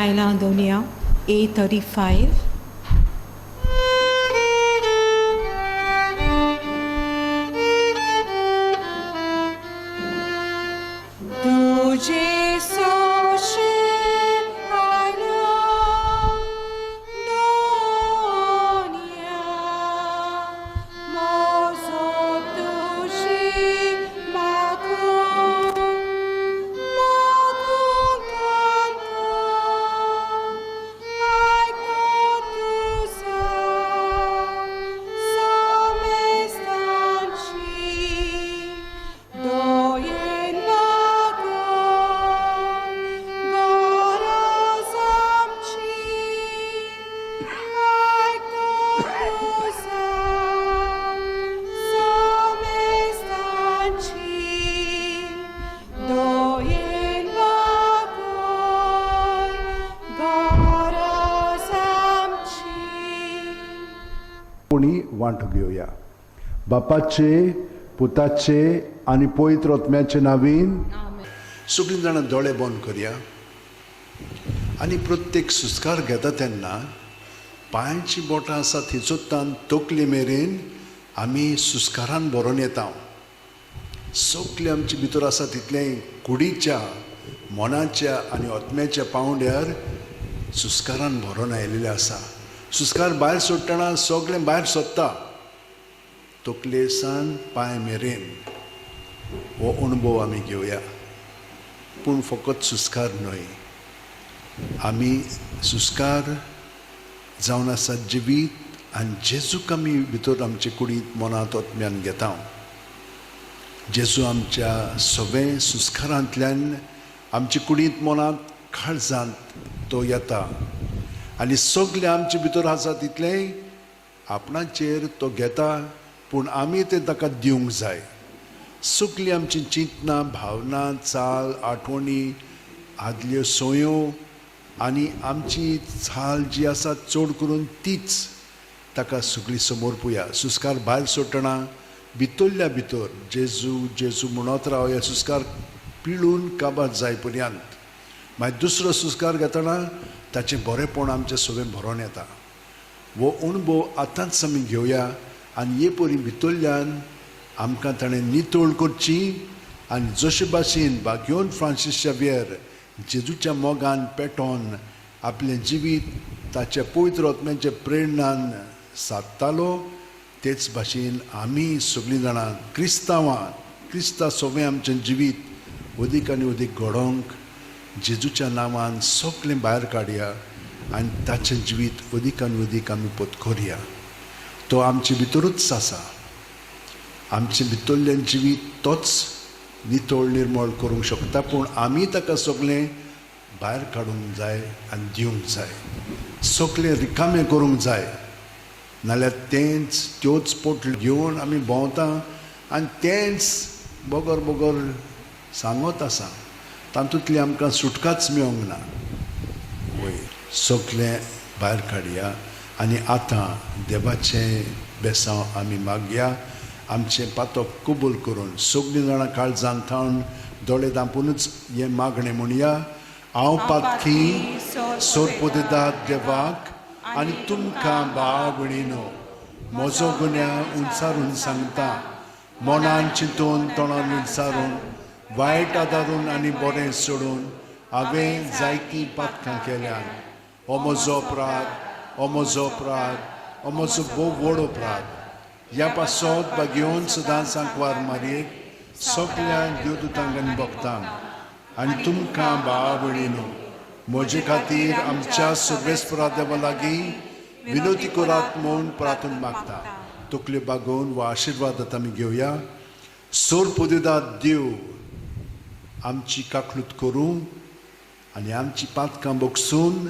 आयला आंदोनिया A35. तुझे सोशे आयला दोनिया मोजो तुझी मागूं मागूं कांता आयको तुजा समेस्तांची दोयेन मागूं गरज आमची आयको तुजा समेस्तांची दोयेन मागूं गरज आमची. कोणी वांटो घेवया. बापाचे, पुताचे आनी पवित्र आत्म्याचे नावीन. सगळीं जाणां दोळे बंद करया आनी प्रत्येक सुस्कार घेता तेन्ना पांयांची बोटां आसा थंयसरतान तकले मेरेन आमी सुस्कारान भरोन येता. सगळें आमचे भितर आसा तितलें कुडीच्या, मनाच्या आनी आत्म्याच्या पांवड्यार सुस्कारान भरोन आयिल्लें आसा. सुस्कार भायर सोडटना सगळें भायर सोदता, तकले सान पांय मेरेन. हो अणभव आमी घेवया. पूण फकत सुस्कार न्हय, आमी सुस्कार जावन आसा जिवीत आनी जेजूक आमी भितर आमचे कुडींत, मनांत, आत्म्यान घेता. जेजू आमच्या सगळे सुस्कारांतल्यान आमचे कुडींत, मनांत, काळजांत तो येता आनी सगळें आमचे भितर आसा तितलें आपणाचेर तो घेता, पूण आमी तें ताका दिवंक जाय. सगळीं आमची चिंतनां, भावना, चाल, आठवणी, आदल्यो संयो आनी आमची चाल जी आसा चड करून तीच ताका सगळी समर्पुया. सुस्कार भायर सोडटना भितरल्या भितर जेजू जेजू म्हणत रावया, सुस्कार पिळून काबार जाय पर्यंत. मागीर दुसरो सुस्कार घेतना ताचें बरेंपण आमचें सगळें भरोन येता. हो अणभव आतांच आमी घेवया आनी हे परी भितरल्यान आमकां ताणें नितळ करची आनी जशे भाशेन बाग्योन फ्रांसीस शावियर जेजूच्या मोगान पेटोन आपलें जिवीत ताच्या पवित्र आत्म्याच्या प्रेरणान सादतालो, तेच भाशेन आमी सगळीं जाणां क्रिस्तांवां क्रिस्ता सगळें आमचें जिवीत अदीक आनी अदीक घडोवंक जेजूच्या नांवान सगळें भायर काडया आनी ताचें जिवीत अदीक आनी अदीक आमी पत्करया. तो आमचे भितरूच आसा. आमचें भितरलें जिवीत तोच नितळ निर्मळ करूंक शकता, पूण आमी ताका सगळें भायर काडूंक जाय आनी दिवंक जाय, सगळें रिकामें करूंक जाय. नाल्यार तेंच त्योच पोटल्यो घेवन आमी भोंवता आनी तेंच बगर बगर सांगत आसा, तातूंतली आमकां सुटकाच मेळोंक ना. वयर सगळें भायर काडया आनी आतां देवाचें बेसांव आमी मागया. आमचें पातक कबूल करून सगळीं जाणां काळजान थावन दोळे धांपुनूच हें मागणें म्हणया. हांव पातकी सोरपोदेदाद देवाक आनी तुमकां भाव भयणीनो म्हजो गुन्यांव उंचारून सांगता. मनान चिंतून, तोंडान उंचारून, वायट आदारून आनी बरें सोडून हांवें जायतीं पातकां केल्यान. हो म्हजो अपराध, हो म्हजो अपराध, हो म्हजो भोव व्हड अपराध. ह्या पासत बागेवन सदांच सांकवार मारयेक, सगल्या देवदूतांक आनी भक्तांक आनी तुमकां भाव भयणीनो म्हजे खातीर आमच्या सर्वेस्परा देवा लागीं विनोती करात म्हूण प्रार्थना मागता. तकल्यो बागोवन वा आशिर्वाद आतां आमी घेवया. सोर पुदेदाद देव आमची काकलूत करूं आनी आमची पातकां बगसून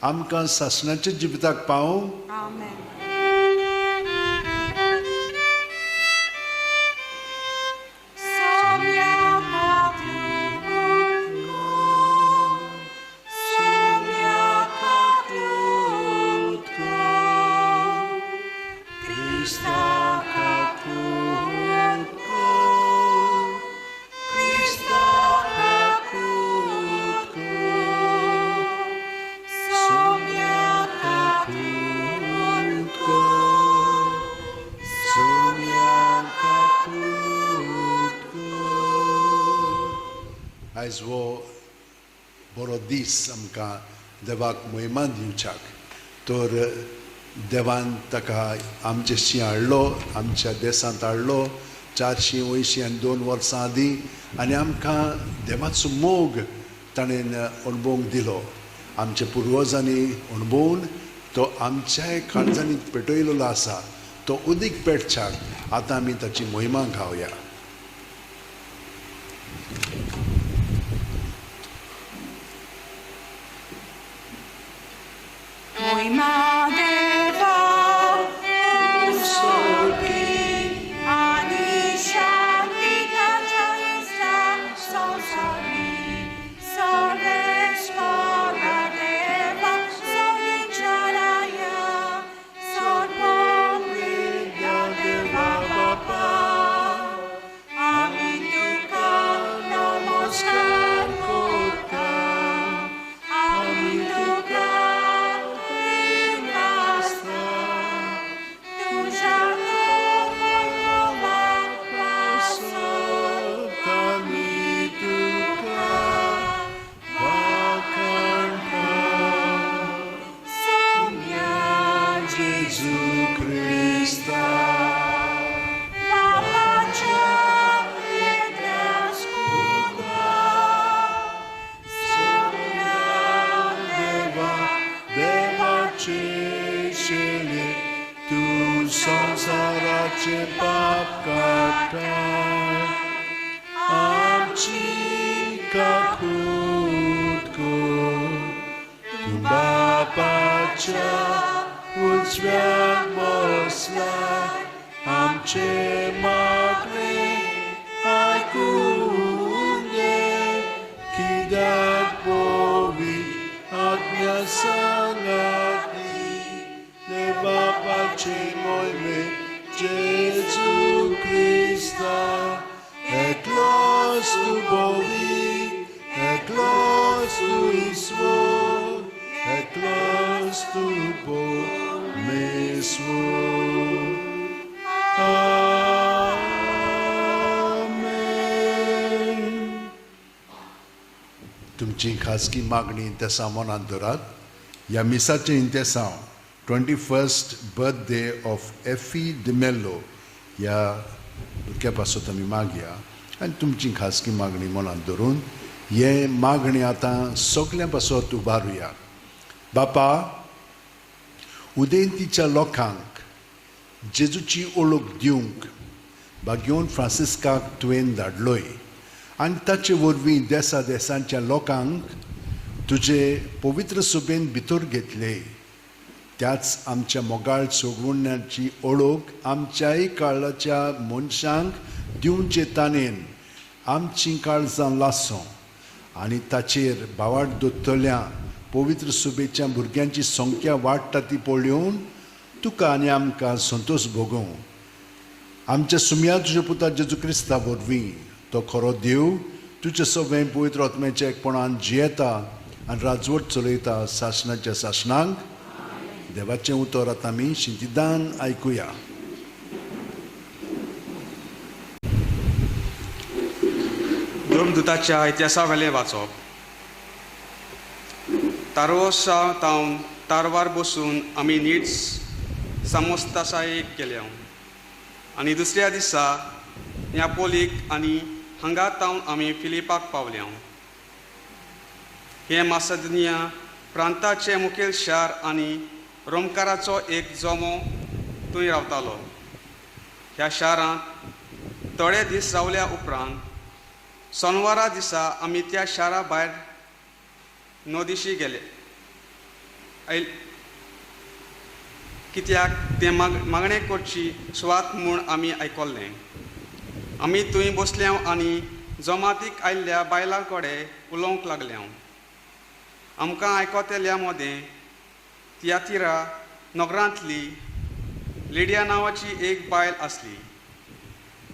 आमकां सासणाच्या जिविताक पावूं. आमेन. आयज हो बरो दीस आमकां देवाक महिमा दिवच्याक। तर देवान ताका आमचे हाडलो, आमच्या देशांत हाडलो 482 वर्सां आदीं आनी आमकां देवाचो मोग ताणें अणभवूंक दिलो। आमच्या पुर्वजांनी अणभवून तो आमच्याय काळजांनी पेटयलेलो आसा, तो उदीक पेटच्याक आतां आमी ताची महिमा गावया। Moima deva usopi ani shanti tacha sosari sarveshvara deva sovicharaya sarvamriya deva bapa amituka namaskar kota amituka. संसाराचे पाप काडटा आमची काकूट कर, तूं बापाच्या उजव्याक बसला, आमचे मागणे आयकून घे, कित्याक पवी आज्ञा सांगाती देवापाचे मोयमे जेजू क्रिस्ता, एकलोच तूं बोवी, एकलोच तूं ईश्वर, एकलोच तूं परमेश्वर। आमेन। तुमची खासगी मागणी इंतेसांव मनांत दवरात। ह्या मिसाचें इंतेसांव 21st birthday of Effie D'Mello ह्या भुरग्या पासत आमी मागया आनी तुमची खासगी मागणी मनांत धरून हे मागणी आतां सगल्यां पासत उबारुया। बापा, उदेंतीच्या लोकांक जेजूची ओळख दिवंक बागयोन फ्रांसिस्काक तुवें धाडलोय आनी ताचे वरवीं देसा देसांच्या लोकांक तुजे पवित्र सभेन भितर घेतले। त्याच आमच्या मोगाळ सोडवण्याची ओळख आमच्याय काळाच्या मनशांक दिवचे ताणेन आमची काळजां लासो आनी ताचेर भावाट दवरतल्या पवित्र सभेच्या भुरग्यांची संख्या वाडटा ती पळोवन तुका आनी आमकां संतोश भोगूं। आमच्या सुमया तुज्या पुता जेजू क्रिस्ता वरवीं तो खरो देव तुजे सगळें पवित्र आत्म्याच्या एकपणान जियेता आनी राजवट चलयता सासणाच्या सासणांक। देवाचें उतर आतां आमी शिंतिदान आयकुया। धर्मदूताच्या इतिहासा वेलें वाचप। तारवसा तावन तारवार बसून आमी नीट समस्तासायेक गेल्या आनी दुसऱ्या दिसा न्यापोलीक आनी हांगा तावन आमी फिलिपाक पावल्या। हें मासदनिया प्रांताचें मुखेल शार आनी रोमकाराचो एक जमो थंय रावतालो। ह्या शारांत थोडे दीस रावल्या उपरांत सोनवारा दिसा आमी त्या शारा भायर नदीशी गेले कित्याक तें मागणें करची सुवात म्हूण आमी आयकल्लें। आमी थंय बसल्या आनी जमातीक आयिल्ल्या बायलां कडेन उलोवंक लागल्या। आमकां आयकतल्या मदें तियातिरा नगरांतली लिडिया नांवाची एक बायल आसली।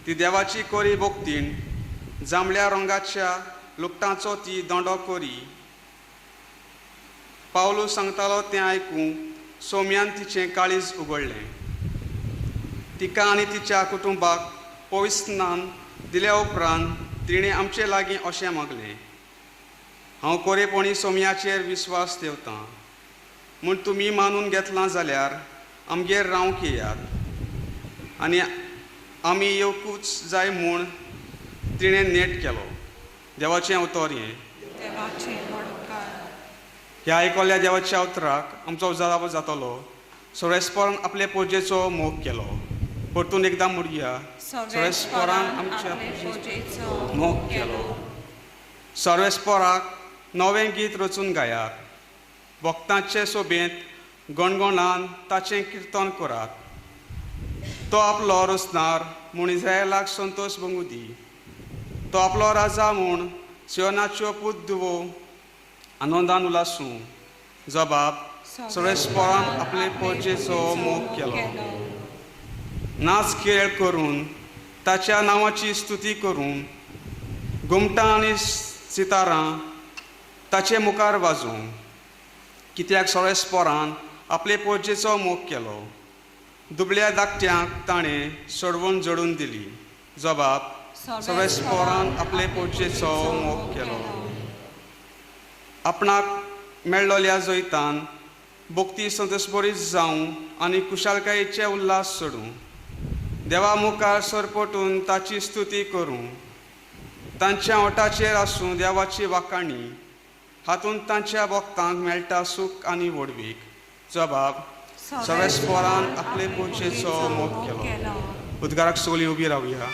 ती देवाची कोरी भक्तीन जांबळ्या रंगाच्या लुगटांचो ती दोंडो कोरी। पावलू सांगतालो तें आयकूं सोम्यान तिचें काळीज उगडलें। तिका आनी तिच्या कुटुंबाक पविस्नान दिल्या उपरांत तिणें आमचे लागीं अशें मागलें, हांव कोरेपणी सोम्याचेर विस्वास ठेवतां म्हूण तुमी मानून घेतलां जाल्यार आमगेर रावंक येयात आनी आमी येवकूच जाय म्हूण तिणें नेट केलो. देवाचें उतर हें. ह्या आयकल्ल्या देवाच्या उतराक आमचो जाप जातलो. सोरेस्परान आपले पोजेचो मोग केलो. परतून एकदां म्हणया, सोरेस्परान आमच्या पोजेचो मोग केलो. सर्वेस्पराक नवें गीत रचून गायात. भक्तांचे सोबेंत गणगणान ताचें किर्तन करात. तो आपलो रचणार म्हूण इस्रायलाक संतोश भोगूं दी. तो आपलो राजा म्हूण सियोनाच्यो पूत दुवो आनंदान उलासूं. जबाब, सर्वेस्परान आपले पोजेचो मोग केलो. नाच खेळ करून ताच्या नांवाची स्तुती करून घुमटां आनी सितारां ताचे मुखार वाजूं. कित्याक सोरेस्परान आपले पोजेचो मोग केलो. दुबळ्या धाकट्यांक ताणें सोडवण जोडून दिली. जबाब, सोरेस्परान आपले पोजेचो मोग केलो. आपणाक मेळ्ळोल्या जैतान भक्ती संतोषबरीत जावं आनी कुशालकायेचे उल्हास सोडूं. देवा मुखार सरपटून ताची स्तुती करूं. तांच्या ओठाचेर आसूं देवाची वाखाणी. हातूंत तांच्या भक्तांक मेळटा सूख आनी व्हडवीक. जबाब, सर्वेस्परान आपले पोजेचो मोग केलो. उद्गाराक सगळीं उबी रावया.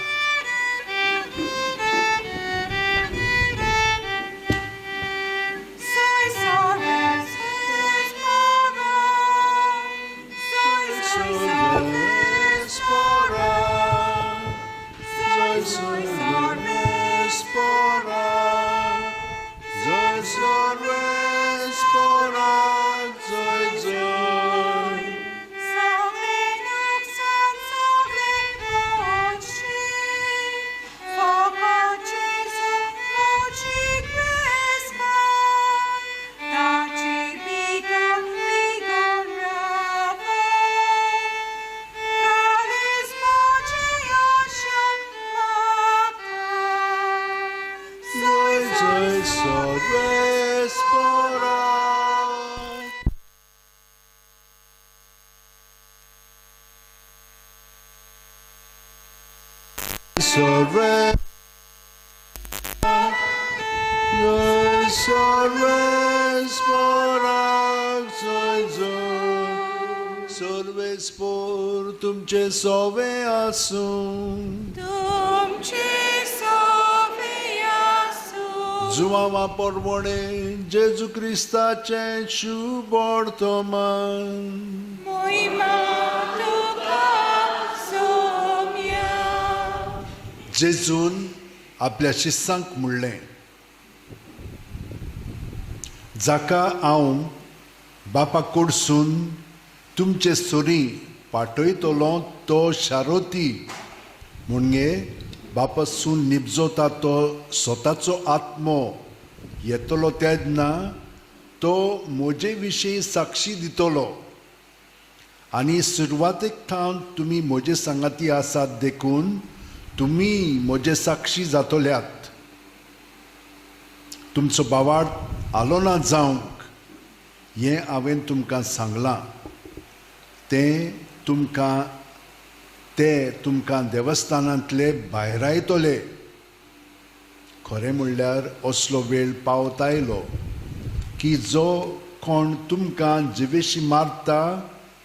सर्वेस्पोर तुमचे सोवे आसूं. तुमचे सोवे आसूं. जुवावा परवणे जेजू क्रिस्ताचें शुभ वर्तमान. मोहिमा तुका सोम्या. जेजून आपल्या शिस्सांक म्हणलें, जाका हांव बापा कडसून तुमचे सोरी पाठयतलो तो शारोती, म्हणजे बापासून निबजोता तो स्वताचो आत्मो येतलो तेन्ना तो म्हजे विशीं साक्षी दितलो. आनी सुरवातेक थावन तुमी म्हजे सांगाती आसात देखून तुमी म्हजे साक्षी जातल्यात. तुमचो बावाड आलो ना जावंक हें हांवें तुमकां सांगलां. ते तुमकां देवस्थानांतले भायरायतले. खरें म्हणल्यार असलो वेळ पावत आयलो की जो कोण तुमकां जिवेशी मारता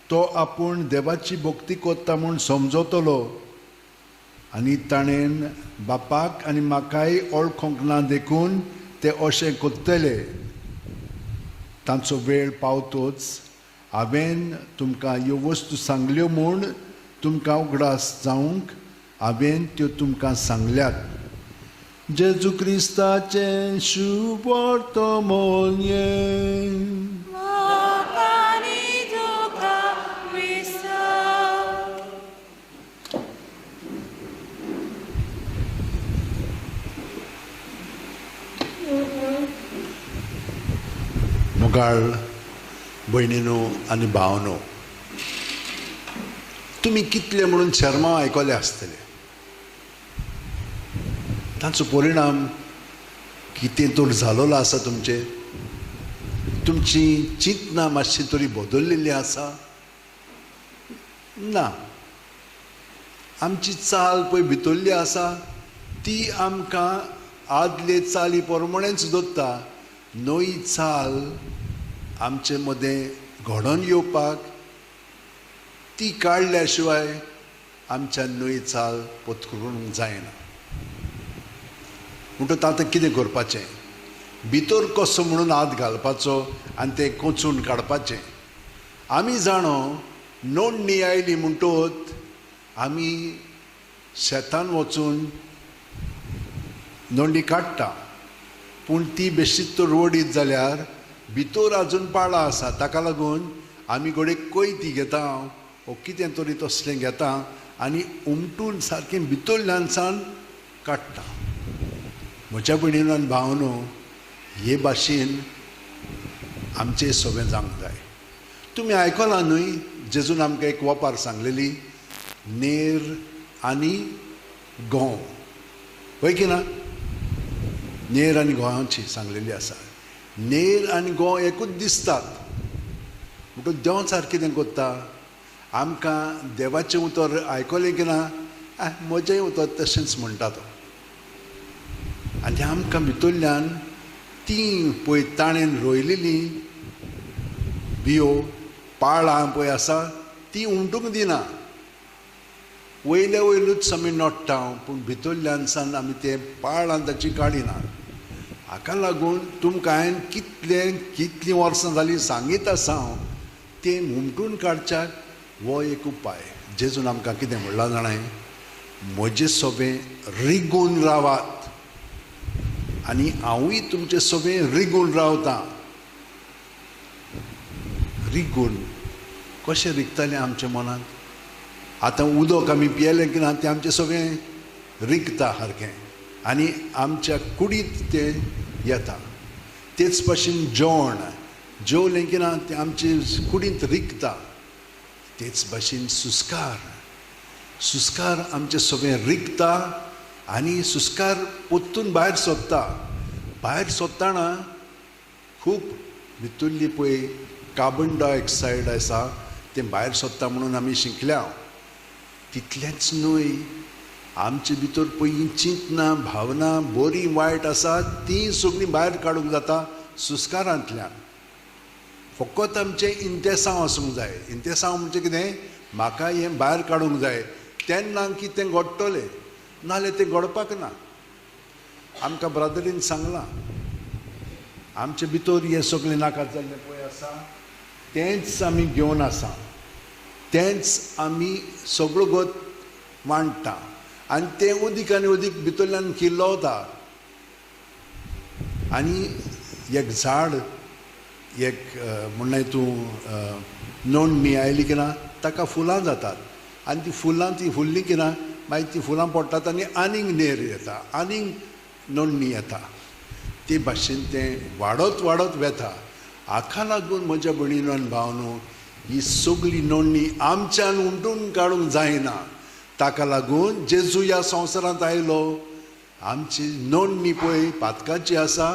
तो आपूण देवाची भक्ती करता म्हूण समजतलो. आनी ताणें बापाक आनी म्हाकाय वळखूंक ना देखून ते अशें करतले. तांचो वेळ पावतोच हांवें तुमकां ह्यो वस्तू सांगल्यो म्हूण तुमकां उगडास जावंक हांवें त्यो तुमकां सांगल्यात. जेजू क्रिस्ताचें शुभ वर्तमान हें. मोगाळ भयणीनो आनी भावनो, तुमी कितले म्हणून शर्मा आयकले आसतले. तांचो परिणाम कितें तर जालोलो आसा तुमचेर? तुमची चिंतना मातशी तरी बदललेली आसा? ना. आमची चाल पळय भितरली आसा ती आमकां आदले चाली प्रमाणेच दवरता. नवी चाल आमचे मदें घडोवन येवपाक ती काडल्या शिवाय आमच्या नवी चाल पत्करूंक जायना. म्हणटकच आतां कितें करपाचें? भितर कसो म्हणून हात घालपाचो आनी तें कोंचून काडपाचें. आमी जाणो नोंदणी आयली म्हणटकच आमी शेतान वचून नोंदणी काडटा, पूण ती बेश्टीच तर वडीत जाल्यार भितर आजून पाळां आसा. ताका लागून आमी घडये कोयती घेता वो कितें तरी तसलें घेता आनी उमटून सारकें भितरल्यान सान काडटा. म्हज्या भयणीन आनी भावनो, हे भाशेन आमचें सगळें जावंक जाय. तुमी आयकलां न्हय जेजून आमकां एक वपार सांगलेली, नेर आनी गंव, हय की ना? नेर आनी गंवाची सांगलेली आसा. नेर आनी गंव एकूच दिसतात. म्हणटकच देंवचार कितें करता? आमकां देवाचें उतर आयकलें की ना, म्हजेंय उतर तशेंच म्हणटा तो. आनी आमकां भितरल्यान ती पळय ताणें रोयलेली बियो पाळां पळय आसा ती उमटूंक दिना. वयले वयलूच आमी नडटा, पूण भितरल्यान सान आमी ते पाळां ताची काडिना. हाका लागून तुमकां हांवें कितलीं वर्सां जालीं सांगीत आसा हांव, तें उमटून काडच्याक हो एक उपाय. जेजून आमकां कितें म्हणलां जाणां? म्हजे सोबें रिगून रावात आनी हांवूय तुमचे सोबें रिगून रावतां. रिगून कशें रिगतालें आमच्या मनांत? आतां उदक आमी पियेलें की ना तें आमचें सगळें रिगता सारकें आनी आमच्या कुडींत तें येता. तेच भाशेन जेवण जेवलें की ना तें आमचे कुडींत रिगता. तेच भाशेन सुस्कार, सुस्कार आमचें सगळें रिगता आनी सुस्कार परतून भायर सोदता. भायर सोदतना खूब भितरली पळय कार्बन डायऑक्सायड आसा तें भायर सोदता म्हणून आमी शिकल्या. तितलेंच न्हय, आमचे भितर पळय चिंतना भावना बरी वायट आसा ती सगळीं भायर काडूंक जाता सुस्कारांतल्यान. फकत आमचें इंतेसांव आसूंक जाय. इंतेसांव म्हणजे कितें? म्हाका हें भायर काडूंक जाय तेन्ना कितें घडटलें, नाजाल्यार तें घडपाक ना. आमकां ब्रादरीन सांगलां, आमचे भितर हें सगळें नाका जाल्लें पळय आसा तेंच आमी घेवन आसा, तेंच आमी सगळो गत मांडटा आनी तें अदीक आनी अदीक भितरल्यान किल्लवता. आनी एक झाड एक म्हणल्यार तूं नोंदणी आयली की ना ताका फुलां जातात आनी ती फुलां ती फुल्लीं की ना मागीर ती फुलां पडटात आनी आनीक नेर येता, आनीक नोंदणी येता. ते भाशेन तें वाडत वाडत वेता. हाका लागून म्हज्या भयणीनो आनी भावनो, ही सगळी नोंदणी आमच्यान उमटून काडूंक जायना. ताका लागून जेजू ह्या संवसारांत आयलो, आमची नोंदणी पळय पातकाची आसा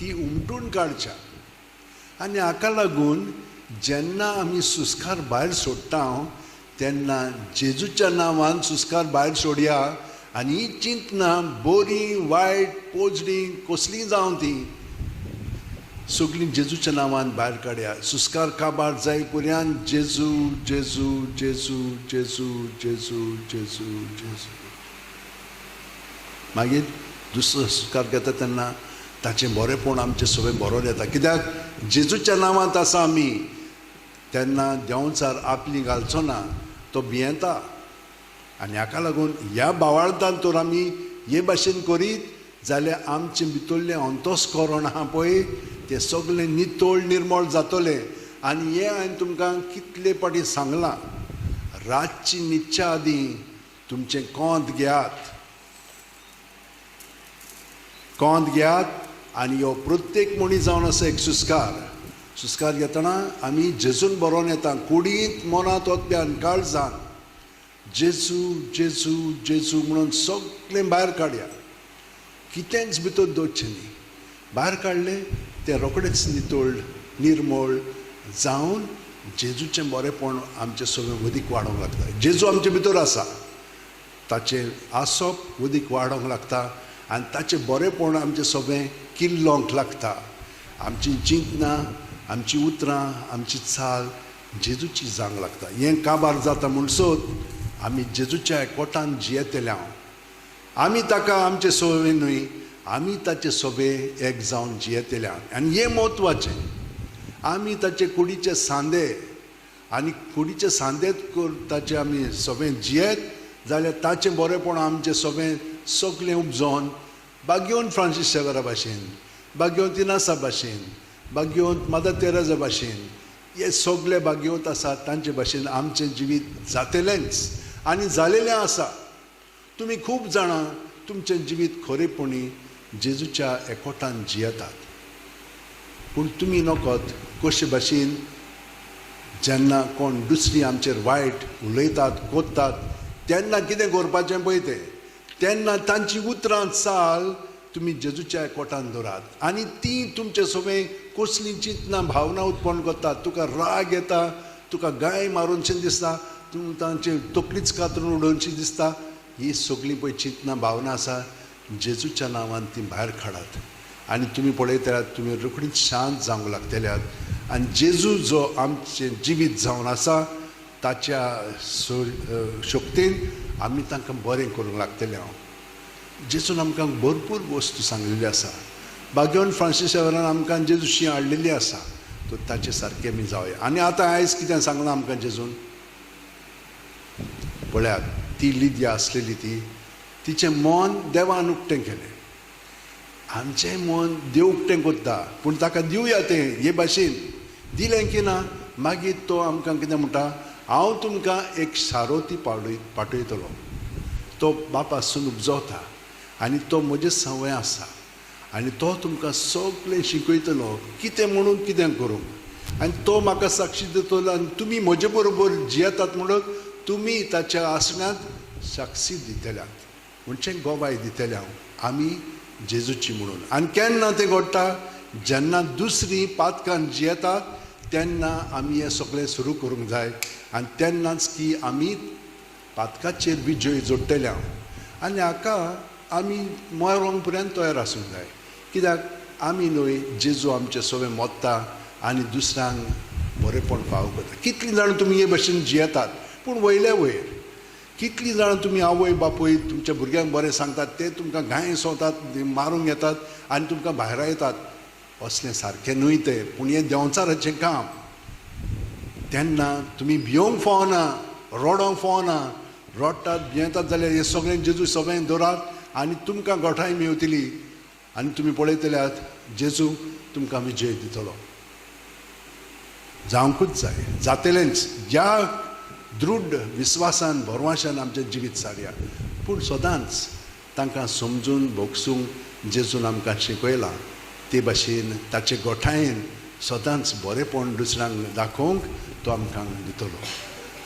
ती उमटून काडच्या. आनी हाका लागून जेन्ना आमी सुस्कार भायर सोडटा तेन्ना जेजूच्या नांवान सुस्कार भायर सोडया आनी ही चिंतना बरी वायट पोजडी कसलीं जावं ती सगळीं जेजूच्या नांवान भायर काडया. सुस्कार काबार जाय पर्यंत जेजू जेजू जेजू जेजू जेजू जेजू जेजू. मागीर दुसरो सुस्कार घेता तेन्ना ताचें बरेंपण आमचें सगळें बरोवन येता. कित्याक जेजूच्या नांवांत आसा आमी. तेन्ना देंवचार आपली घालचो ना, तो भियेता. आनी हाका लागून ह्या बावाळतान तर आमी हे भाशेन करीत जाल्यार आमचें भितरलें अंतस्करण आहा पळय तें सगळें नितळ निर्मळ जातलें. आनी हें हांवें तुमकां कितले फावटी सांगलां, रातची न्हिदच्या आदीं तुमचें कोंत घेयात, कोंत घेयात आनी हो प्रत्येक मनीस जावन आसा एक सुस्कार. सुस्कार घेतना आमी जेजून बरोवन येता, कुडींत मनांत ओतल्यान काळजान जेजू जेजू जेजू म्हणून सगळें भायर काडया. कितेंच भितर दवरचें न्ही. भायर काडलें तें रोखडेंच नितळ निर्मळ जावन जेजूचें बरेंपण आमचें सगळें वदीक वाडोवंक लागता. जेजू आमचे भितर आसा, ताचें आसप वदीक वाडोवंक लागता आनी ताचें बरेंपण आमचें सगळें किल्लोंक लागता. आमची चिंतनां, आमची उतरां, आमची चाल जेजूची जावंक लागता. हें काबार जाता म्हणसोत आमी जेजूच्या एकवटान जियेतले हांव. आमी ताका आमचे सोबे न्हय, आमी ताचे सोबे एक जावन जियेतले हांव. आनी हें म्हत्वाचें, आमी ताचे कुडीचे सांदे आनी कुडीचे सांदेत ताचे आमी सोबे जियेत जाल्यार ताचें बरेंपण आमचें सोबें सगळें उपजोवन बागेवन फ्रांसीस शेवरा भाशेन, बागेवन तिनासा भाशेन, बागेवन मदर तेरेजा भाशेन, हे सगळे बागेवत आसात तांचे भाशेन आमचें जिवीत जातलेंच आनी जालेलें आसा. तुमी खूब जाणां तुमचें जिवीत खरेपणी जेजूच्या एकवटान जियेतात, पूण तुमी नकत कशे भाशेन जेन्ना कोण दुसरी आमचेर वायट उलयतात कोत्तात तेन्ना कितें करपाचें पळय तें, तेन्ना तांची उतरां चाल तुमी जेजूच्या एकवटान दवरात आनी ती तुमचे सगळें कसलीं चिंतनां भावना उत्पन्न करतात. तुका राग येता, तुका गाय मारूनशें दिसता, तूं तांचे तकलीच कातरून उडोवनशी दिसता. ही सगळीं पळय चिंतनां भावना आसा, जेजूच्या नांवान ती भायर काडात आनी तुमी पळयतल्यात तुमी रोखडीच शांत जावंक लागतल्यात. आनी जेजू जो आमचें जिवीत जावन आसा ताच्या शक्तीन आमी तांकां बरें करूंक लागतले हांव. जेजून आमकां भरपूर वस्तू सांगलेली आसा. बागेवन फ्रांसीस शेवरान आमकां जेजूशी हाडलेली आसा, तो ताचे सारकें आमी जावया. आनी आतां आयज कितें सांगलां आमकां जेजून पळयात, ती लिदिया आसलेली ती तिचें मन देवान उक्तें केलें. आमचें मन देव उक्तें करता, पूण ताका दिवया तें हे भाशेन दिलें की ना मागीर तो आमकां कितें म्हणटा, हांव तुमकां एक सारोती पाठयतलो. तो बापासून उपजवता आनी तो म्हजे संवय आसा आनी तो तुमकां सगळें शिकयतलो कितें म्हणून कितें करूंक, आनी तो म्हाका साक्षी दितलो आनी तुमी म्हजे बरोबर जियेतात म्हणून तुमी ताच्या आसण्यांत साक्षी दितल्यात, म्हणजे गोवाय दितले हांव आमी जेजूची म्हणून. आनी केन्ना तें घडटा, जेन्ना दुसरी पातकान जियेतात तेन्ना आमी हें सगळें सुरू करूंक जाय आनी तेन्नाच की आमी पातकाचेर विजय जोडटले हांव. आनी हाका आमी मरोंक पर्यंत तयार आसूंक जाय, कित्याक आमी न्हय जेजू आमचें सगळें मोत्ता आनी दुसऱ्यांक बरेंपण फावो करता. कितलीं जाणां तुमी हे भशेन जियेतात, पूण वयले वयर कितलीं जाणां तुमी आवय बापूय तुमच्या भुरग्यांक बरें सांगतात, ते तुमकां गांय सोंवतात, मारूंक येतात आनी तुमकां भायरा येतात. असलें सारकें न्हय तें, पूण हें देंवचाराचें काम. तेन्ना तुमी भियोंक फावना, रडोंक फावना. रडटात भियेतात जाल्यार हें सगळें जेजू सगळें दवरात आनी तुमकां गोठाय मेवतली आनी तुमी पळयतल्यात जेजू तुमकां विजय दितलो. जावंकूच जाय, जातलेंच, ज्या दृढ विस्वासान भरवाशान आमचें जिवीत सारया. पूण सदांच तांकां समजून भोगसूंक जेजून आमकां शिकयलां ते भाशेन ताचे गोठायेन सदांच बरेंपण दुसऱ्यांक दाखोवंक तो आमकां दितलो.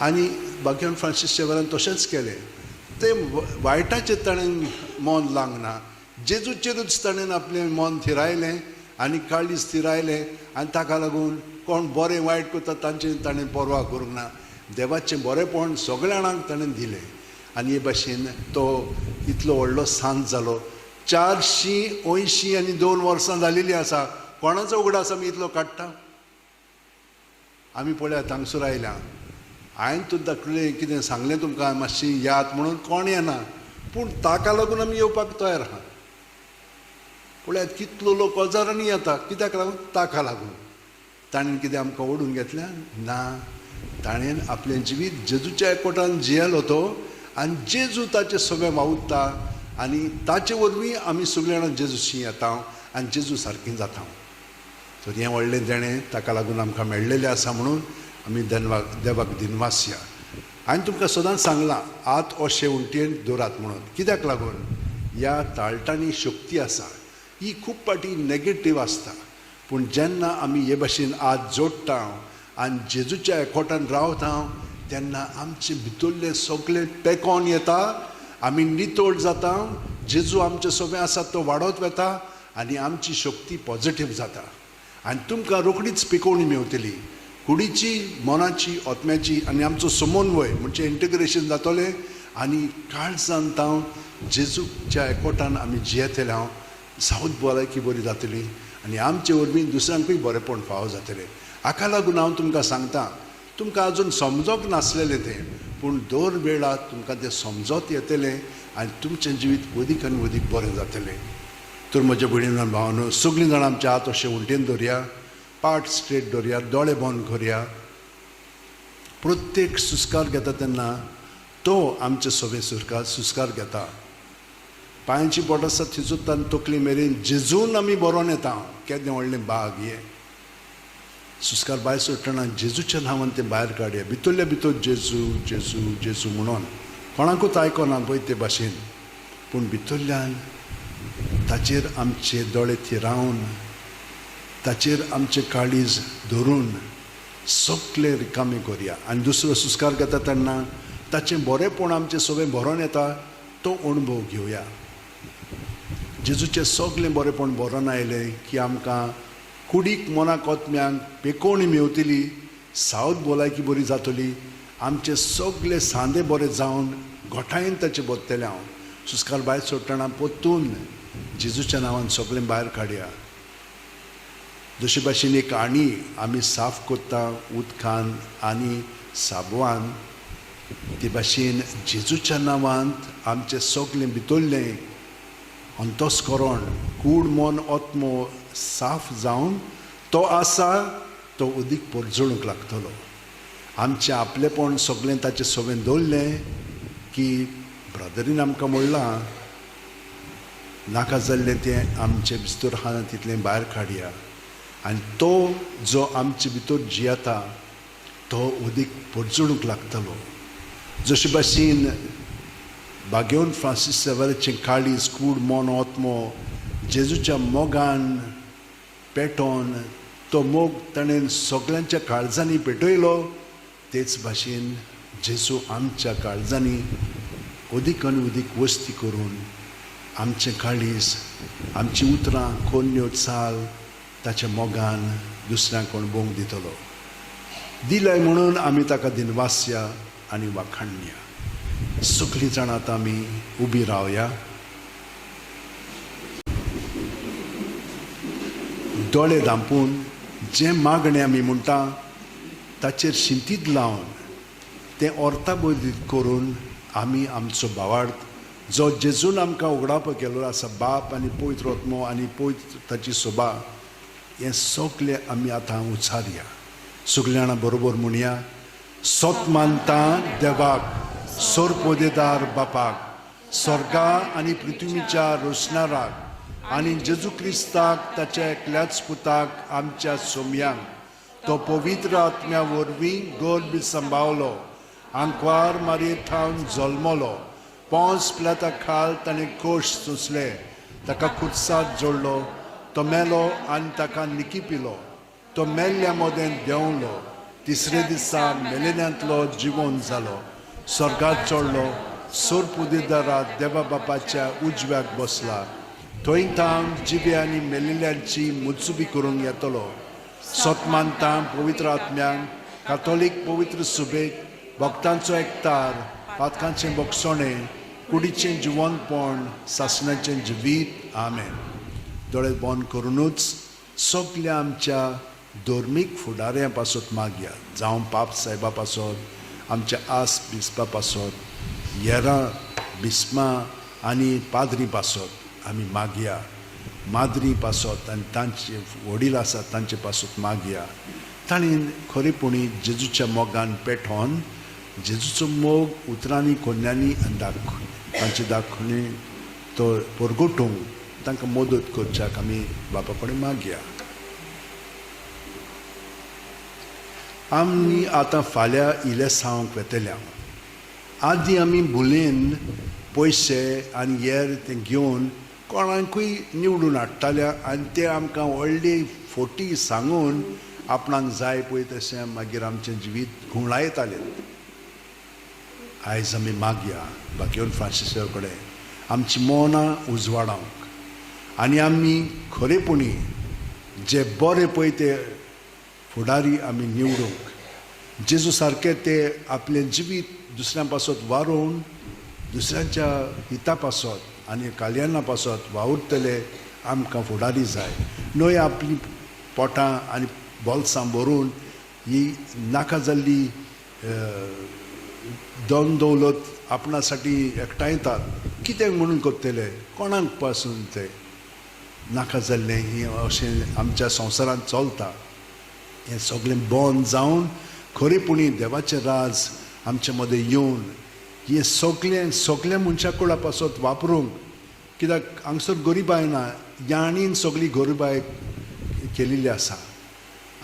आनी बागेवन फ्रांसीस शेवरान तशेंच केलें. तें वायटाचेर ताणें मन लावंक ना, जेजूचेरूच ताणें आपलें मन थिरायलें आनी काळीज थिरायलें आनी ताका लागून कोण बरें वायट करता तांचेर ताणें पर्वा करूंक ना. देवाचें बरेंपण सगळ्या जाणांक ताणें दिलें आनी हे भाशेन तो इतलो व्हडलो सांत जालो. 482 वर्सां जालेलीं आसा. कोणाचो उगडास आमी इतलो काडटा? आमी पळयात हांगसर आयल्या, हांवें तूं दाखयलें कितें सांगलें तुमकां मातशी याद म्हणून कोण येना, पूण ताका लागून आमी येवपाक तयार आहा. पळयात कितलो लोक हजारांनी येता, कित्याक लागून? ताका लागून. ताणें कितें आमकां ओडून घेतल्या ना, ताणें आपलें जिवीत जेजूच्या एकवटान जियेलो तो आनी जेजू ताचे सगळें वावुरता आनी ताचे वरवीं आमी सगळीं जाणां जेजूशी येता आनी जेजू सारकीं जाता. तर हें व्हडलें देणें ताका लागून आमकां मेळ्ळेलें आसा म्हणून आमी देवाक दिनवासया. हांवें तुमकां सदांच सांगलां आत अशें उंटयेन दवरात म्हणून, कित्याक लागून? ह्या ताळटांनी शक्ती आसा, ही खूब फावटी नेगेटीव आसता, पूण जेन्ना आमी हे भाशेन आत जोडटा आनी जेजूच्या एकवटान रावता तेन्ना आमचे भितरले सगळे पेकोन येता, आमी नितळ जाता, जेजू आमचे सगळें आसा तो वाडत वता आनी आमची शक्ती पॉझिटीव जाता आनी तुमकां रोखडीच पिकोवणी मेवतली कुडीची, मनाची, आत्म्याची आनी आमचो समन्वय म्हणजे इंटिग्रेशन जातलें आनी काळजान तावन जेजूच्या एकवटान आमी जियेतले हांव सावत भलायकी बरी जातली आनी आमचे वरवीं दुसऱ्यांकूय बरेंपण फावो जातलें. हाका लागून हांव तुमकां सांगता, तुमकां आजून समजोंक नासलेलें तें, पूण दर वेळार तुमकां तें समजत येतलें आनी तुमचें जिवीत वदीक आनी वदीक बरें जातलें. तर म्हज्या भयणीन आनी भावानू, सगळीं जाणां आमचे हात अशे उलटेन दवरया, पाट स्ट्रेट दवरया, दोळे बंद करया. प्रत्येक सुस्कार घेता तेन्ना तो आमचे सगळे सुस्कार घेता. पांयांची बोट आसा थिजून तकली मेरेन जेजून आमी बरोवन येता. केदें व्हडलें बाग हें. सुस्कार भायर सोडटना जेजूच्या नांवान तें भायर काडया, भितरल्या भितर जेजू जेजू जेजू म्हणून. कोणाकूच आयकना पळय ते भाशेन, पूण भितरल्यान ताचेर आमचे दोळे थिरावन, ताचेर आमचें काळीज धरून सगळें रिकामी करया. आनी दुसरो सुस्कार घेता तेन्ना ताचें बरेंपण आमचें सगळें भरोन येता तो अणभव घेवया. जेजूचें सगळें बरेंपण भरोन आयलें की आमकां कुडीक, मनाक, आत्म्यांक पेकोवणी मेवतली, सावत भलायकी बरी जातली, आमचे सगळे सांदे बरे जावन घोटायेन ताचे बदतले. हांव सुस्कार भायर सोडटना परतून जेजूच्या नांवान सगळें भायर काडया. जशे भाशेन एक आणी आमी साफ करता उदकान आनी साबवान, ते भाशेन जेजूच्या नांवांत आमचें सगळें भितरलें अंतस्करण, कूड, मन, आत्मो साफ जावन तो आसा तो उदीक परजळूंक लागतलो. आमचें आपलेपण सगळें ताचें सगळें दवरलें की ब्रदरीन आमकां म्हणलां नाका जाल्लें तें आमचे भितर आहा तितलें भायर काडया आनी तो जो आमचे भितर जियेता तो उदीक परजळूंक लागतलो. जशे भाशेन बागेवन फ्रांसीस सेवराचें काळीज, कूड, मन, आत्मो जेजूच्या मोगान पेटोवन तो मोग ताणें सगळ्यांच्या काळजांनी पेटयलो, तेच भाशेन जेजू आमच्या काळजांनी अदीक आनी अदीक वस्ती करून आमचें काळीज, आमचीं उतरां, कोन्न्यो, चाल ताच्या मोगान दुसऱ्यांक अणभवंक दितलो. दिलाय म्हणून आमी ताका दिनवासया आनी वाखाणया. सगळीं जाणां आतां आमी उबी रावया, दोळे धांपून जें मागणें आमी म्हणटा ताचेर शिंतीद लावन तें अर्था बोधीत करून आमी आमचो भावार्थ जो जेजून आमकां उगडापो केल्लो आसा, बाप आनी पवित्र आत्मो आनी पवित्र ताची सोबा, हें सगळें आमी आतां उचारया. सगळीं जाणां बरोबर म्हणया, सोत मानता देवाक, सोरपोदेदार बापाक, स्वर्गा आनी पृथ्वीच्या रोशणाराक आनी जेजू क्रिस्ताक ताच्या एकल्याच पुताक आमच्या सोमयांक, तो पवित्र आत्म्या वरवीं गर्भ सांबावलो, आंकवार मारये थावन जल्मलो, पोंस प्लेता खाल ताणें कोश सोंसले, ताका खुर्सात जोडलो, तो मेलो आनी ताका निकी पिलो, तो मेल्ल्या मदें देंवलो, तिसरे दिसा मेलेल्यांतलो जिवोन जालो, स्वर्गात चडलो, सोरपुदेदारा देवा बापाच्या उजव्याक बसला, थंय थावन जिवे आनी मेलेल्यांची मुचुबी करूंक येतलो. सोत मानता पवित्र आत्म्यांक, कातोलीक पवित्र सुबेक, भक्तांचो एकतार, पातकांचें बक्षणें, कुडीचें जिवनपण, सासणाचें जिवीत. आमेन. दोळे बंद करुनूच सगल्या आमच्या धर्मीक फुडाऱ्यां पासत मागया, जावं पाप सायबा पासत, आमच्या आस बिस्पा पासत, येरां बिस्मा आनी पाद्री पासत आमी मागया, माद्री पासत आनी तांचे वडील आसात तांचे पासत मागया. तांणी खरेपणी जेजूच्या मोगान पेटोवन जेजूचो मोग उतरांनी, कोन्यांनी आनी तांचे दाखोवणी तो परगटूंक तांकां मदत करच्याक आमी बापा कडेन मागया. आमी आतां फाल्यां इलेसांवाक वेतले. आदीं आमी बुलेन पयशे आनी येर तें घेवन कोणाकूय निवडून हाडटाले आनी ते आमकां व्हडली फोटी सांगून आपणाक जाय पळय तशें मागीर आमचें जिवीत घुंवडायताले. आयज आमी मागया बाकीवन फ्रांसिसा कडेन आमची मनां उजवाडावंक, आनी आमी खरेपणी जे बरे पळय ते फुडारी आमी निवडूंक जेजू सारके ते आपलें जिवीत दुसऱ्यां पासत वारोवन दुसऱ्यांच्या हिता पासत आनी कल्याणा पासत वावुरतले आमकां फुडारी जाय. न्हय आपली पोटां आनी बोल्सां भरून ही नाका जाल्ली दोन दौलत आपणासाठी एकठांयतात कितें म्हणून करतले कोणाक पासून ते नाका जाल्लें हें अशें आमच्या संवसारांत चलता. हें सगळें बंद जावन खरेपणी देवाचें राज आमचे मदें येवन हें सगळें सगळ्या मनशा कुळा पासत वापरूंक कित्याक हांगसर गरिबाय ना याणीन सगळी गरिबाय केलेली आसा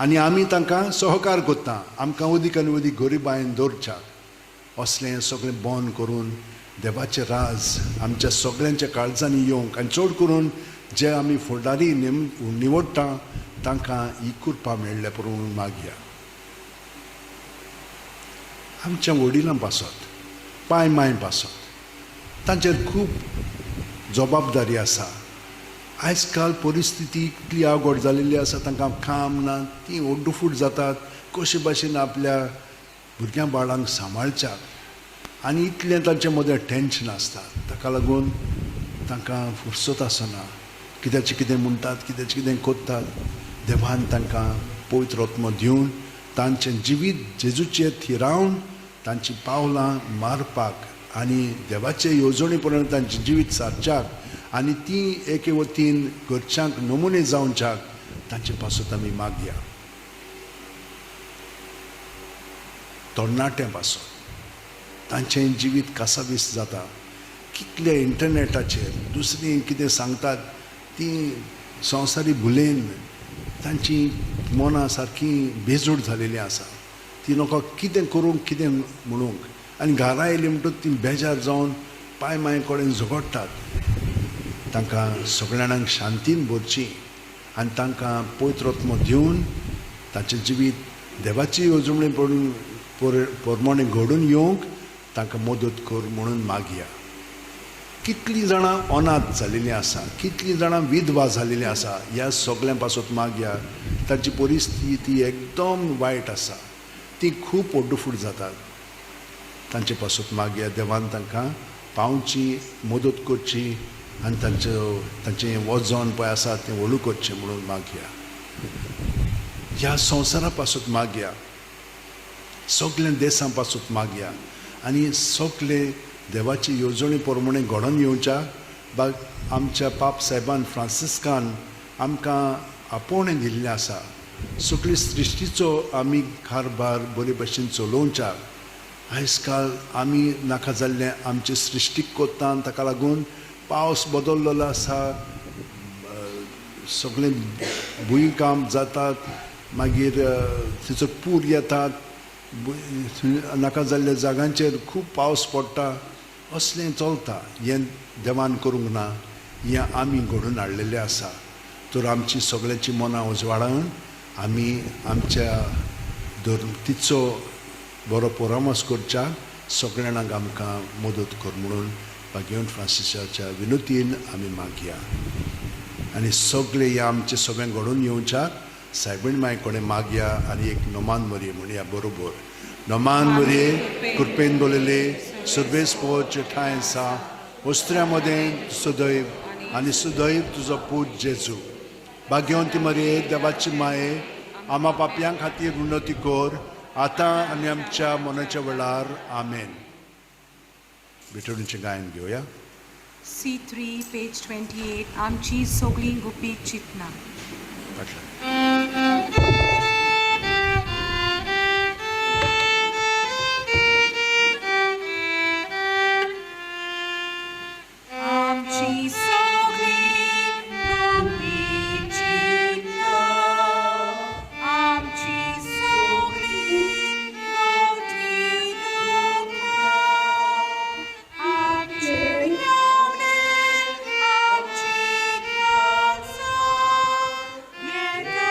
आनी आमी तांकां सहकार करता आमकां अदीक आनी अदीक गरिबायेन दवरच्याक असलें सगळें बंद करून देवाचें राज आमच्या सगळ्यांच्या काळजांनी येवंक आनी चड करून जे आमी फुडारी निवडटा तांकां ही कृपा मेळ्ळ्या पुरो मागया. आमच्या वडिलां पासत पांय मांय पासत तांचेर खूब जबाबदारी आसा. आयज काल परिस्थिती इतली आवघड जालेली आसा तांकां काम ना ती ओड्डुफूट जातात कशे भाशेन आपल्या भुरग्यां बाळांक सांबाळच्याक आनी इतलें तांचे मदें टेंशन आसता ताका लागून तांकां फुरसत आसना कित्याचें कितें म्हणटात कित्याचें कितें करतात. देवान तांकां पवित्र आत्मो दिवन तांचें जिवीत जेजूचेर थिरावन तांचीं पावलां मारपाक आनी देवाचे येवजणे प्रमाण तांचें जिवीत सारच्याक आनी ती एके वतीन घरच्यांक नमुने जावच्याक तांचे पासत आमी मागया. तरणाट्यां पासत तांचें जिवीत कासावीस जाता कितले इंटरनेटाचेर दुसरीं कितें सांगतात ती संवसारी भुलेन तांची मनां सारकी बेजूड जालेलीं आसा ती लोकां कितें करूंक कितें म्हणूंक आनी घरा आयली म्हणटकच ती बेजार जावन पांय मांय कडेन झगडटात. तांकां सगळ्या जाणांक शांतीन भरची आनी तांकां पवित्र आत्मो दिवन तांचें जिवीत देवाची येवजणे प्रमाणे घडून येवंक तांकां मदत कर म्हणून मागया. कितलीं जाणां अनाथ जालेलीं आसा कितलीं जाणां विधवा जालेलीं आसा ह्या सगळ्यां पासत मागया. तांची परिस्थिती एकदम वायट आसा ती खूब ओड्डुफूट जातात तांचे पासत मागया. देवान तांकां पावची मदत करची आनी तांचें वजन पळय आसा तें व्हडू करचें म्हणून मागया. ह्या संवसारा पासत मागया सगल्या देशां पासत मागया आनी सगळे देवाची येवजणे प्रमाणे घडोवन येवच्या बाग आमच्या पाप सायबान फ्रांसिस्कान आमकां आपोवणें दिल्लें आसा. सगळी सृश्टीचो आमी कारभार बरे भशेन चलोवच्याक आयज काल आमी नाका जाल्लें आमचे सृश्टीक करता ताका लागून पावस बदललेलो आसा सगळें भुंयकांप जातात मागीर थंयसर पूर येतात नाका जाल्ल्या जागांचेर खूब पावस पडटा असलें चलता. हें देवान करूंक ना हें आमी घडोवन हाडलेलें आसा. तर आमची सगळ्यांची मनां उजवाडावन आमी आमच्या धर्तीचो बरो परामर्श करच्याक सगळ्या जाणांक आमकां मदत कर म्हणून भाग्यवंत फ्रांसिसाच्या विनोतीन आमी मागया. आनी सगळे ह्या आमचे सगळें घडोवन येवच्याक सायबीण माय कडेन मागया आनी एक नमान मरये म्हणया बरोबर. नमान मरये कृपेन बोलले सर्वेस पोच ठांय आसा वस्त्र्या मदें सदैव आनी सदैव तुजो पूत जेजू. भाग्यवंती मरये देवाची माये आमा पापयां खातीर उन्नती कर आतां आनी आमच्या मनाच्या वेळार. आमेन. भेटवणीचें गायन घेवया. C3 page 28 आमची सगळीं गुपीत चिंतना. आमची सगळीं गुपीत चिंतना आमची सगळीं मोठी दुख्खां आमचे येवणे आमची काळजां येता.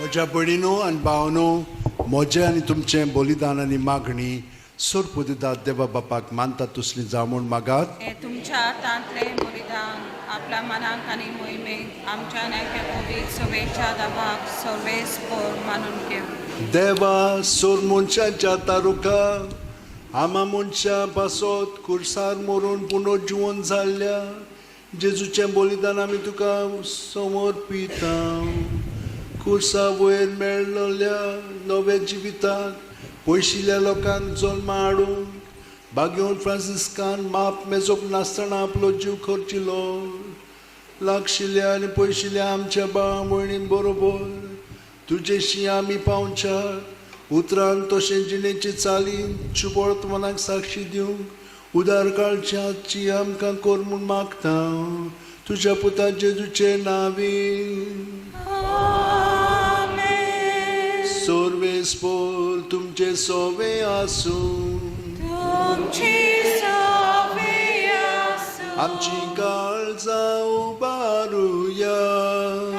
म्हज्या भयणीनो आनी भावनो, म्हजें आनी तुमचें बलिदान आनी मागणी सोरपुदिदात देवा बापाक मानता तसली जावं म्हूण मागात. हे तुमच्या हातांतलें बलिदान आपल्या मनाक आनी मोहिमेक आमच्या नायक्या पवित्र सवेच्या दाबाक सर्वेस्पर मानून घेवं. देवा, सोर मनशाच्या तारुका आमा मनशां पासत खुर्सार मरून पुनर्जिवन जाल्ल्या जेजूचें बलिदान आमी तुका समर्पिता. खुर्सा वयर मेळ्ळल्या नव्या जिविताक पयशिल्ल्या लोकांक जल्मा हाडूंक बागेवन फ्रांसिस्कान माप मेजप नासतना आपलो जीव खर्चिलो. लागशिल्ल्या आनी पयशिल्ल्या आमच्या भाव भयणीं बरोबर तुजेशी आमी पावच्या उतरान तशें जिणेचे चालीन शुभवर्तमानाक साक्षी दिवंक उदार काळच्याची आमकां कर म्हूण मागता तुज्या पुता जेजूचे नांवीन. आमेन. सर्वेस्पर तुमचे सोवे आसूं. तुमची सवे आसूं. आमची काळजां उबारुया.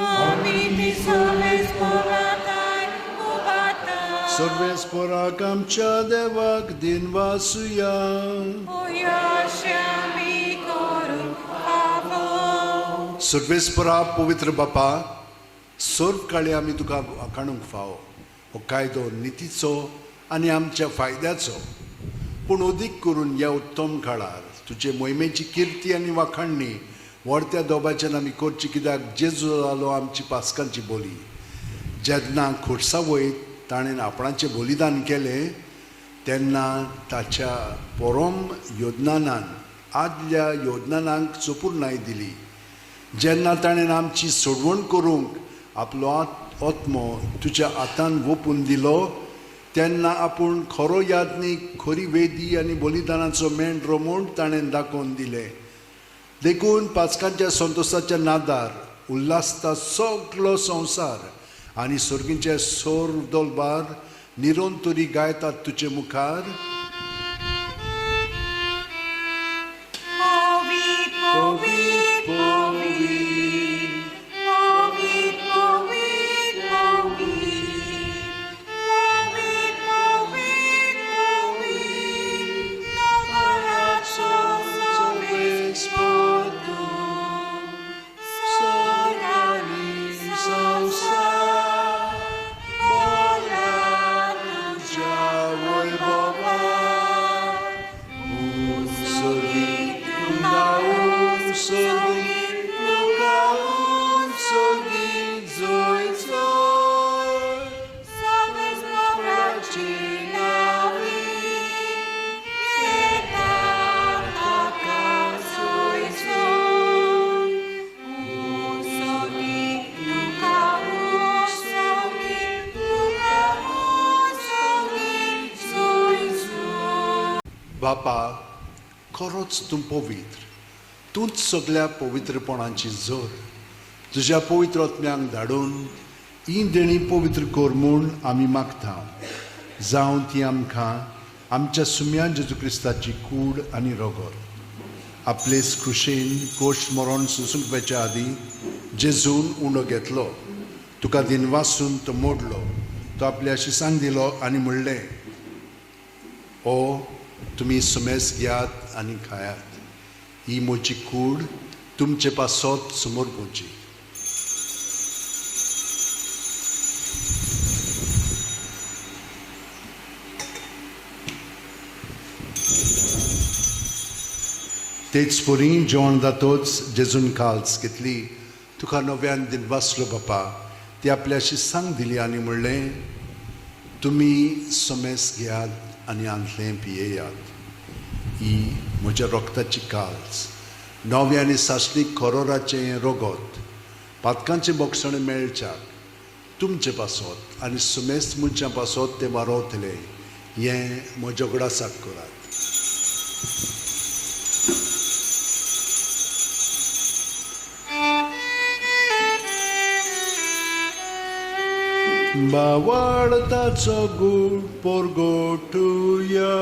आमी ती सर्वेस्पराताय उबारता. सर्वेस्पराक आमच्या देवाक दिनवासुया. अशें आमी करूंक फावो. सर्वेस्परा पवित्र बापा, सर्व काळी आमी तुका वाखाणूंक फावो. हो कायदो नितीचो आनी आमच्या फायद्याचो, पूण अदीक करून ह्या उत्तम काळार तुजे मोहिमेची किर्ती आनी वाखाणणी व्हडत्या दोबाच्यान आमी करची, कित्याक जेजू जालो आमची पास्कांची बोली. जेन्ना खुर्सा वयर ताणें आपणाचें बलिदान केलें तेन्ना ताच्या पोरोम योजनान आदल्या योजनांक चोपूरणाय दिली. जेन्ना ताणें आमची सोडवण करूंक आपलो आत्मो तुज्या हातान वोपून दिलो तेन्ना आपूण खरो याज्ञीक, खरी वेदी आनी बलिदानाचो मेंढरो म्हूण ताणें दाखोवन दिलें. देखून पाचकांच्या संतोसाच्या नादार उल्हासता सगलो संवसार आनी सर्गींचे सोर दोलबार निरंतरी गायतात तुजे मुखार. पवित्र, पवित्र, पवित्र, पवित्र, पवित्र, पवित्र, पवित्र, नगराचो सर्वेस्पर तूं, स्वर्ग आनी संवसार भरला तुज्या वैभवान. उत्सर्गीत तुका, उत्सर्गीत तुका, उत्सर्गीत जय जय. सर्वेस्पराचे नांवीन येता ताका जय जय. उत्सर्गीत तुका, उत्सर्गीत तुका, उत्सर्गीत जय जय. बापा, खरोच तूं पवित्र, तूंच सगल्या पवित्रपणाची जोर. तुज्या पवित्र आत्म्यांक धाडून ही देणी पवित्र कर म्हूण आमी मागता, जावं ती आमकां आमच्या सुम्या जेजू क्रिस्ताची कूड आनी रगत. आपलेच खुशेन कोश मरण सोंसूंक वेच्या आदीं जेजून उंडो घेतलो, तुका दिनवासून तो मोडलो, तो आपल्या शिसांक दिलो आनी म्हणलें, ओ तुमी सुमेस घेयात आनी खायात, ही म्हजी कूड तुमचे पासत समर्पूची. तेच परी जेवण जातोच जेजून काल्स घेतली, तुका नव्यान दिनवासलो बापा, ती आपल्या शिसांक दिली आनी म्हणलें, तुमी समेस घेयात आनी आंतलें पियेयात, ही म्हज्या रक्ताची काल्स, नव्या आनी सासणीक खरोराचें रगत, पातकांचें बोगसणें मेळच्याक तुमचे पासत आनी सुमेस्त मनशां पासत तें वारोवतलें, हें म्हज्या उगडासाक करात. बावाळताचो गूण पोरगोटुया.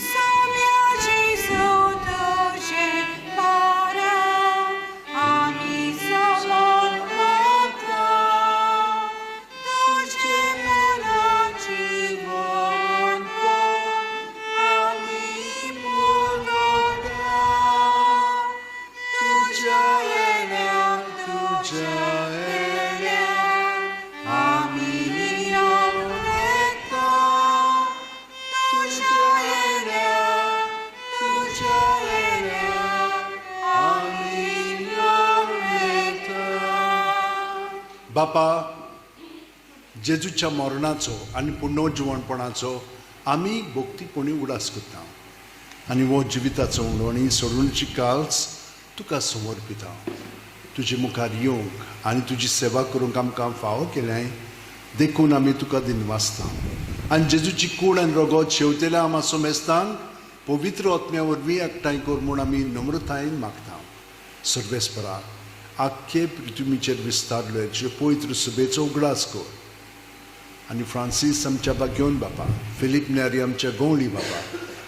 सोम्या जेजू तुजें बरें आमी समर्पता. बापा, जेजूच्या मरणाचो आनी पुनर्जिवणपणाचो आमी भक्तीपणी उडास करता आनी हो जिविताचो उणवणी सोडूनची काल्स तुका समर्पिता. तुजे मुखार येवंक आनी तुजी सेवा करूंक आमकां फावो केलें देखून आमी तुका दिनवासता. आनी जेजूची कूड आनी रगत शेवतेल्या आमा सोमेस्तांक पवित्र आत्म्या वरवीं एकठांय कर म्हूण आमी नम्रतायेन मागता. सर्वेस्परा, आख्खे पृथ्वीचेर विस्तारले तुजे पवित्र सुबेचो उगडास कर आनी फ्रांसीस आमच्या बागेवन बापा, फिलीप न्यारी आमच्या गवळी बापा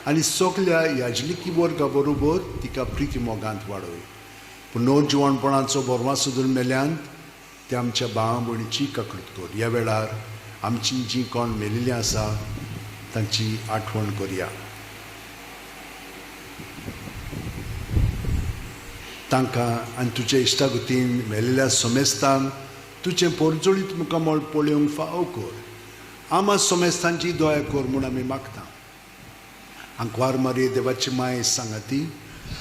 आनी सगल्या याजलिकी वर्गा बरोबर तिका प्रिती मोगांत वाडय. पूण नवजिवणपणाचो बोरवासो धरून मेल्यान ते आमच्या भावा भयणीची काकूट कर. ह्या वेळार आमची जी कोण मेलिल्लीं आसा तांची आठवण करया. तांकां आनी तुजे इश्टागतीन मेलिल्ल्या सोमेस्तांक तुजें पोरजोळीत मुखामळ पळोवंक फावो कर. आमा सोमेस्तांची दया कर म्हूण आमी मागता. आंकवार मारये देवाची माय सांगाती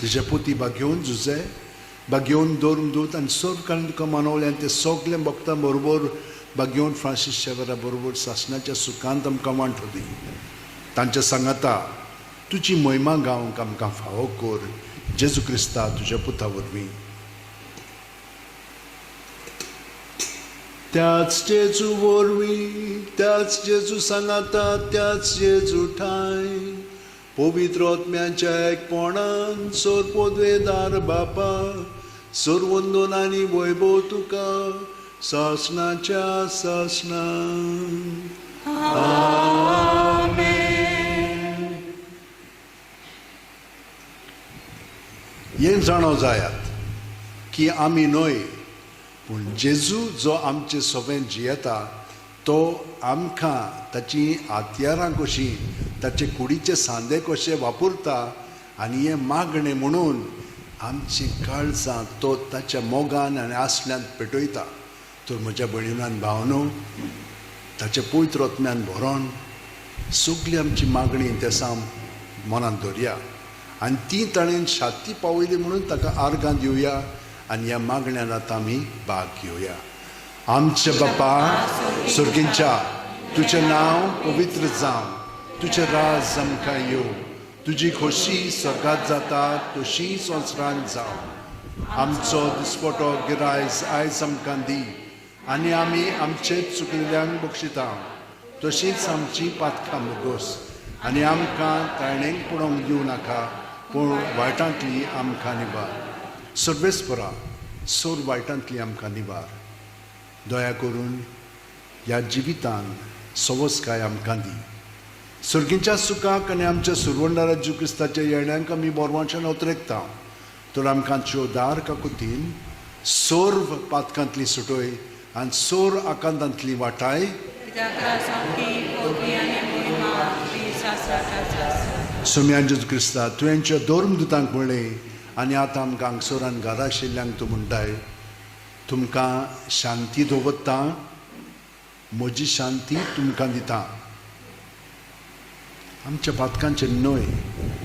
तुज्या पोती बागेवन जुजे बागेवन दवरून दूत आनी सर्व कारण तुका मानवलें आनी ते सगळे भक्तां बरोबर बागेवन फ्रांसीस शेवरा बरोबर सासणाच्या सुखांत आमकां वांटो दी. तांच्या सांगाता तुजी महिमा गावंक आमकां फावो कर. जेजू क्रिस्ता तुज्या पुता वरवीं. त्याच जेजू वरवीं, त्याच जेजू सांगाता, त्याच जेजू ठांय पवित्र आत्म्याच्या एकपणान सोरपोदवेदार बापा सर्वंदन आनी वैभव तुका सासणाच्या सासणान. हें जाणो जायात की आमी न्हय पूण जेजू जो आमचे सोबेन जियेता तो आमकां ताची हत्यारां कशीं ताचे कुडीचे सांदे कशे वापरता आनी हें मागणें म्हणून आमची काळजां तो ताच्या मोगान आनी आसल्यान पेटयता. तर म्हज्या भयणीन भावनो ताच्या पवित्र आत्म्यान भरोन सगळी आमची मागणी तेसां मनांत दवरया आनी ती ताणें शांती पावयली म्हणून ताका आर्गां दिवया आनी ह्या मागण्यान आतां आमी भाग घेवया. आमच्या बापा सुर्गींच्या, तुजें नांव पवित्र जावं, तुजें राज आमकां येवं, तुजी खोशी स्वर्गांत जाता तशी संवसारांत जावं. आमचो दिसपटो गिरायज आयज आमकां दी आनी आमी आमचे चुकिल्ल्यांक बक्षिता तशींच आमची पातकां मुगोस आनी आमकां ताणेंक पडोवंक दिवं नाका पूण वायटांतली आमकां निवार. सर्वेस्परा, सोर वायटांतली आमकां निवार. दया करून ह्या जिवितान सवसकाय आमकां दी. सर्गीच्या सुखाक आनी आमच्या सुरवंडारा जेजू क्रिस्ताच्या येण्यांक आमी बोरवांच्यान उतरेकता. तर आमकां दार काकुतीन सर्व पातकांतली सुटय आनी सोर आकांतांतली वाटाय. सोम्या जेजू क्रिस्ता, तुवेंच्या धर्मदुतांक म्हणलें आनी आतां आमकां हांगसरान घरा आशिल्ल्यांक तूं म्हणटाय, तुमकां शांती दवरता, म्हजी शांती तुमकां दिता. आमच्या पातकांचेर न्हय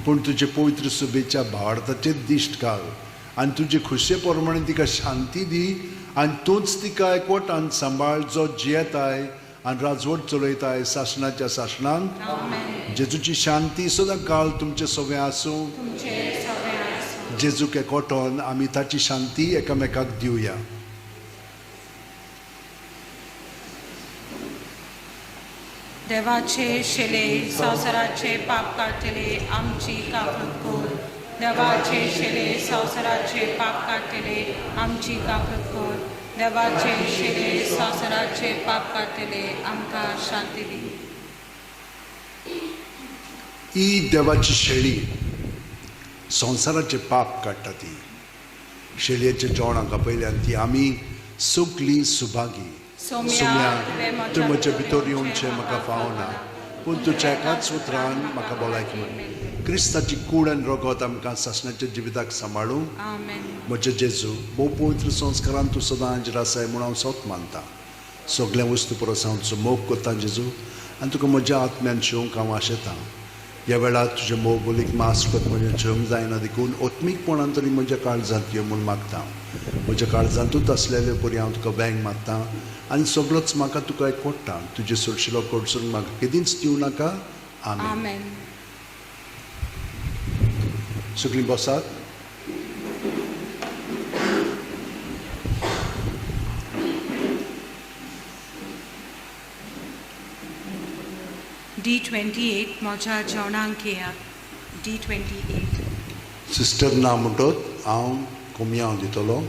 पूण तुजे पवित्र सुबेच्या भावार्थाचेर दिश्ट घाल आनी तुजे खुशे प्रमाणे तिका शांती दी आनी तूंच तिका एकवटान सांबाळ जो जियेताय आनी राजवट चलयताय सासणाच्या सासणांत. जेजूची शांती सदां काळ तुमचे सगळें आसूं. जेजूक एकवटोन आमी ताची शांती एकामेकाक दिवया. देवाचे शिले संवसाराचे पाप काडटले आमची काकूट कर. देवाचे शिले संवसाराचे पाप काडटले आमची काकूट कर. देवाचे शिले संवसाराचे पाप काडटले आमकां शांती दी. ही देवाची शेळी संवसाराचे पाप काडटा. ती शेळयेच्या जेवणाक आपयल्यान ती आमी सगळीं सुभागी. सोम्या, तूं म्हज्या भितर येवचें म्हाका फावना, पूण तुज्या एकाच उतरान म्हाका भलायकी मेळटली. क्रिस्ताची कूड आनी रगत आमकां सासणाच्या जिविताक सांबाळूं. आमेन. म्हजे जेजू, भोव पवित्र संस्कारान तूं सदां हाजीर आसाय म्हूण हांव सत मानता. सगळ्या वस्तू परस हांव तुजो मोग करतां जेजू, आनी तुका म्हज्या आत्म्यान शिवंक हांव आशेतां. ह्या वेळार तुजें मोग बोलीक मास करत म्हजें शिवंक जायना देखून आत्मीकपणान तरी म्हज्या काळजांत यो म्हूण मागता. म्हज्या काळजांतूच आसलेले परी हांव तुका वेंग मारता आनी सगळोच म्हाका तुका एकवडटा. तुजे सोडशिलो कडसून म्हाका केदींच दिवं नाका. आमेन. आमेन. सगळीं बसात. D28 म्हज्या जेवणाक येयात. D28. Sister ना म्हणटत हांव कोमयांव दितलो.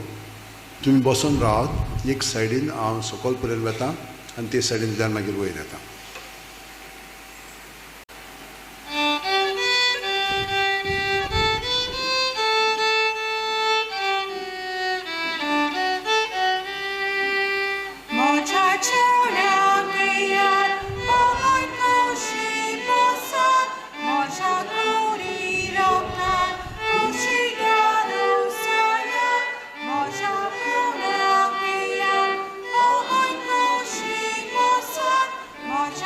तुमी बसून रावात एक सायडीन, हांव सकयल पर्यंत वता आनी ते सायडींतल्यान मागीर वयर येता. म्हज्या जेवणाक येयात, भोवन खोशी बसात, म्हज्या कुडी रगतान खोशी घालून. म्हज्या जेवणाक येयात, भोवन खोशी बसात, म्हज्या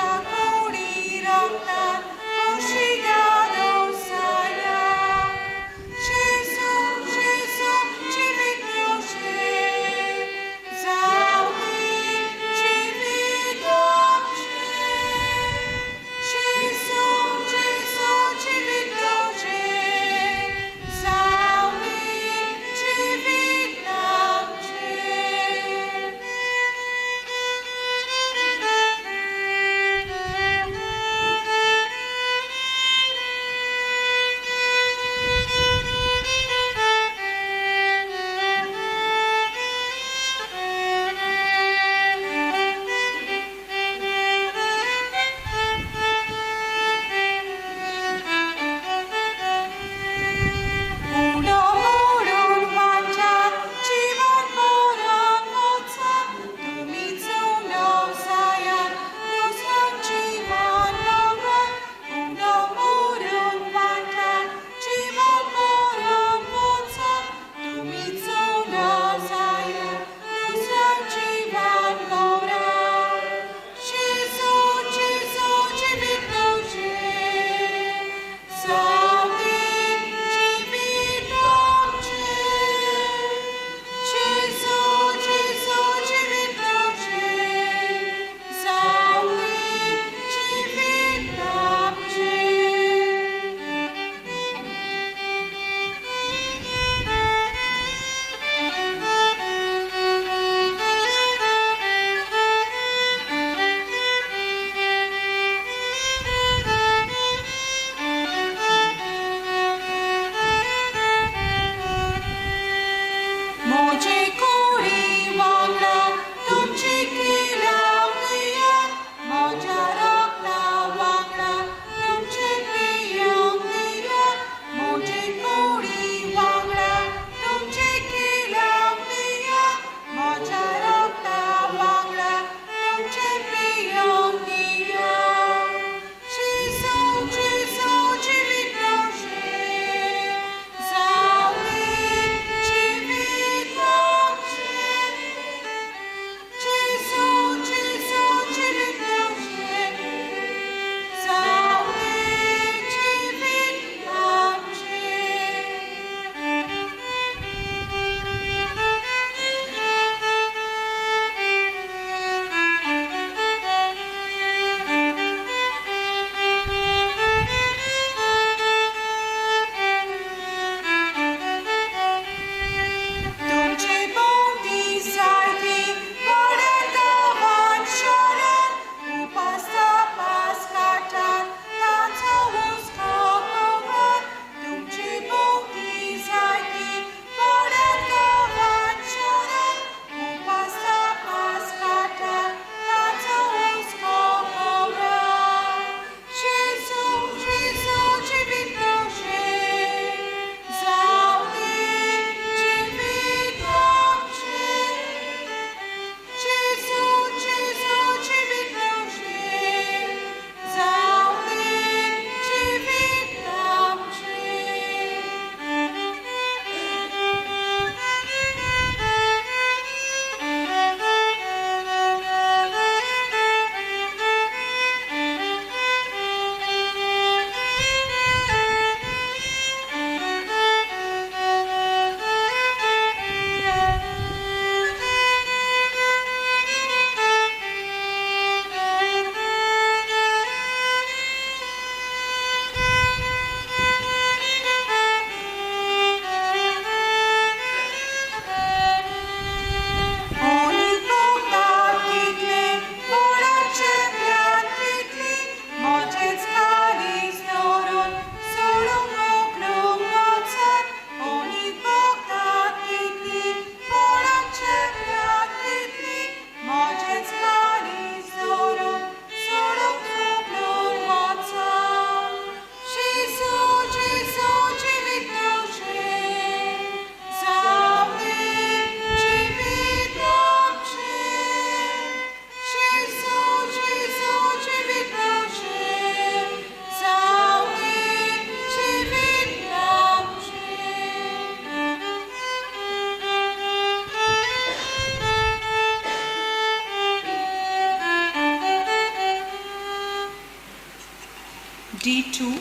2,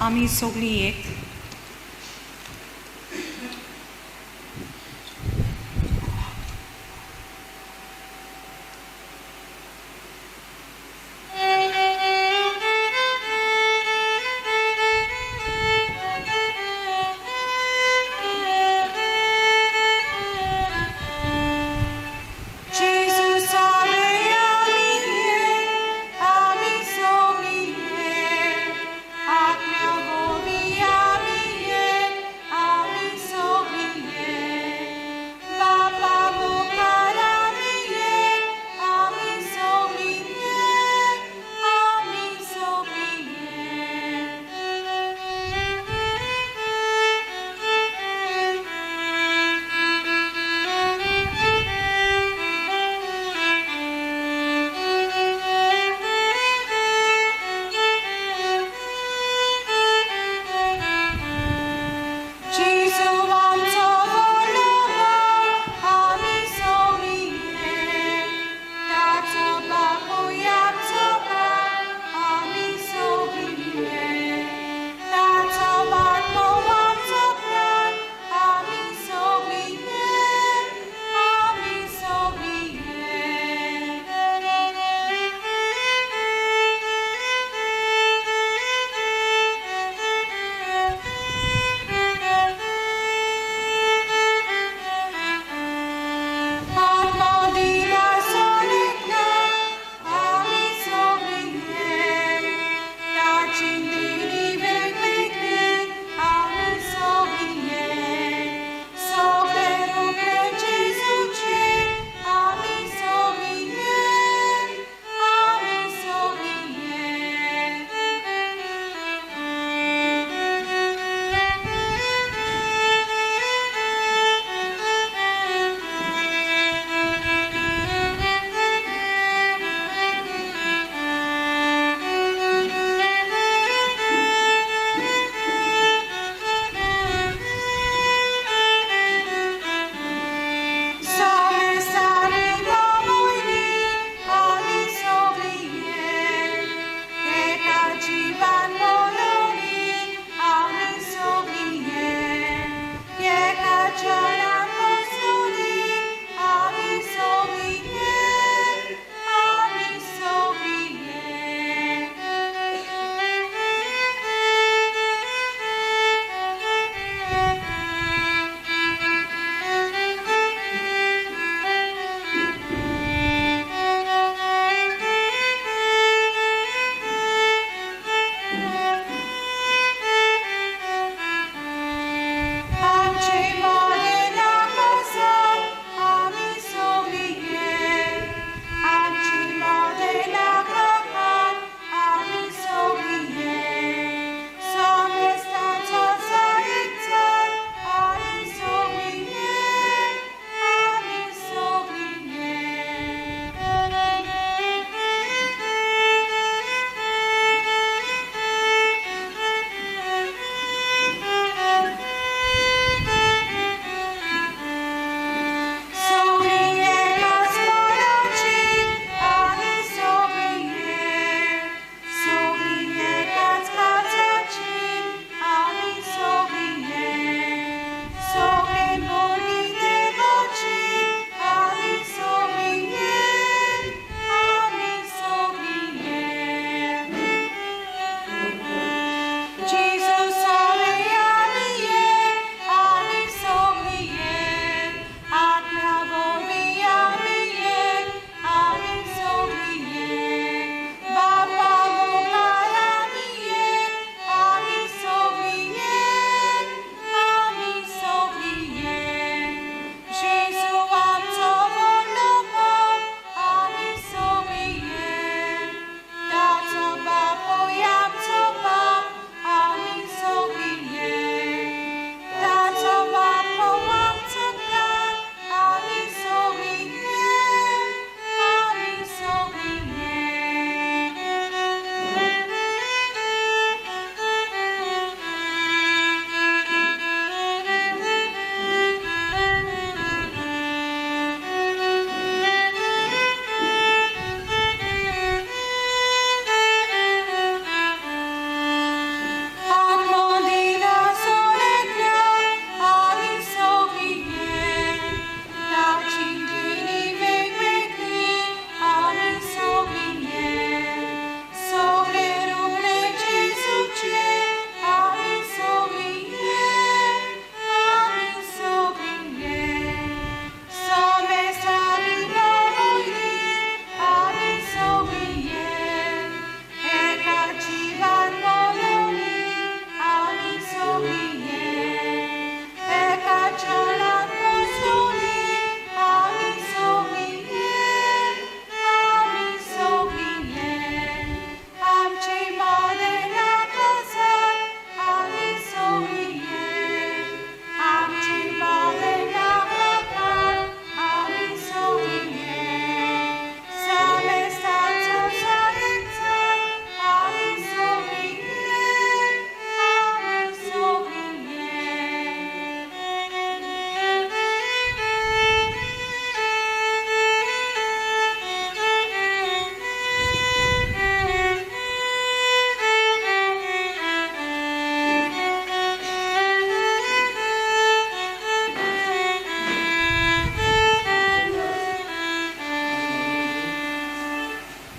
आमी सगळीं एक. Jesus ave ami ami soglie, atmea vovi.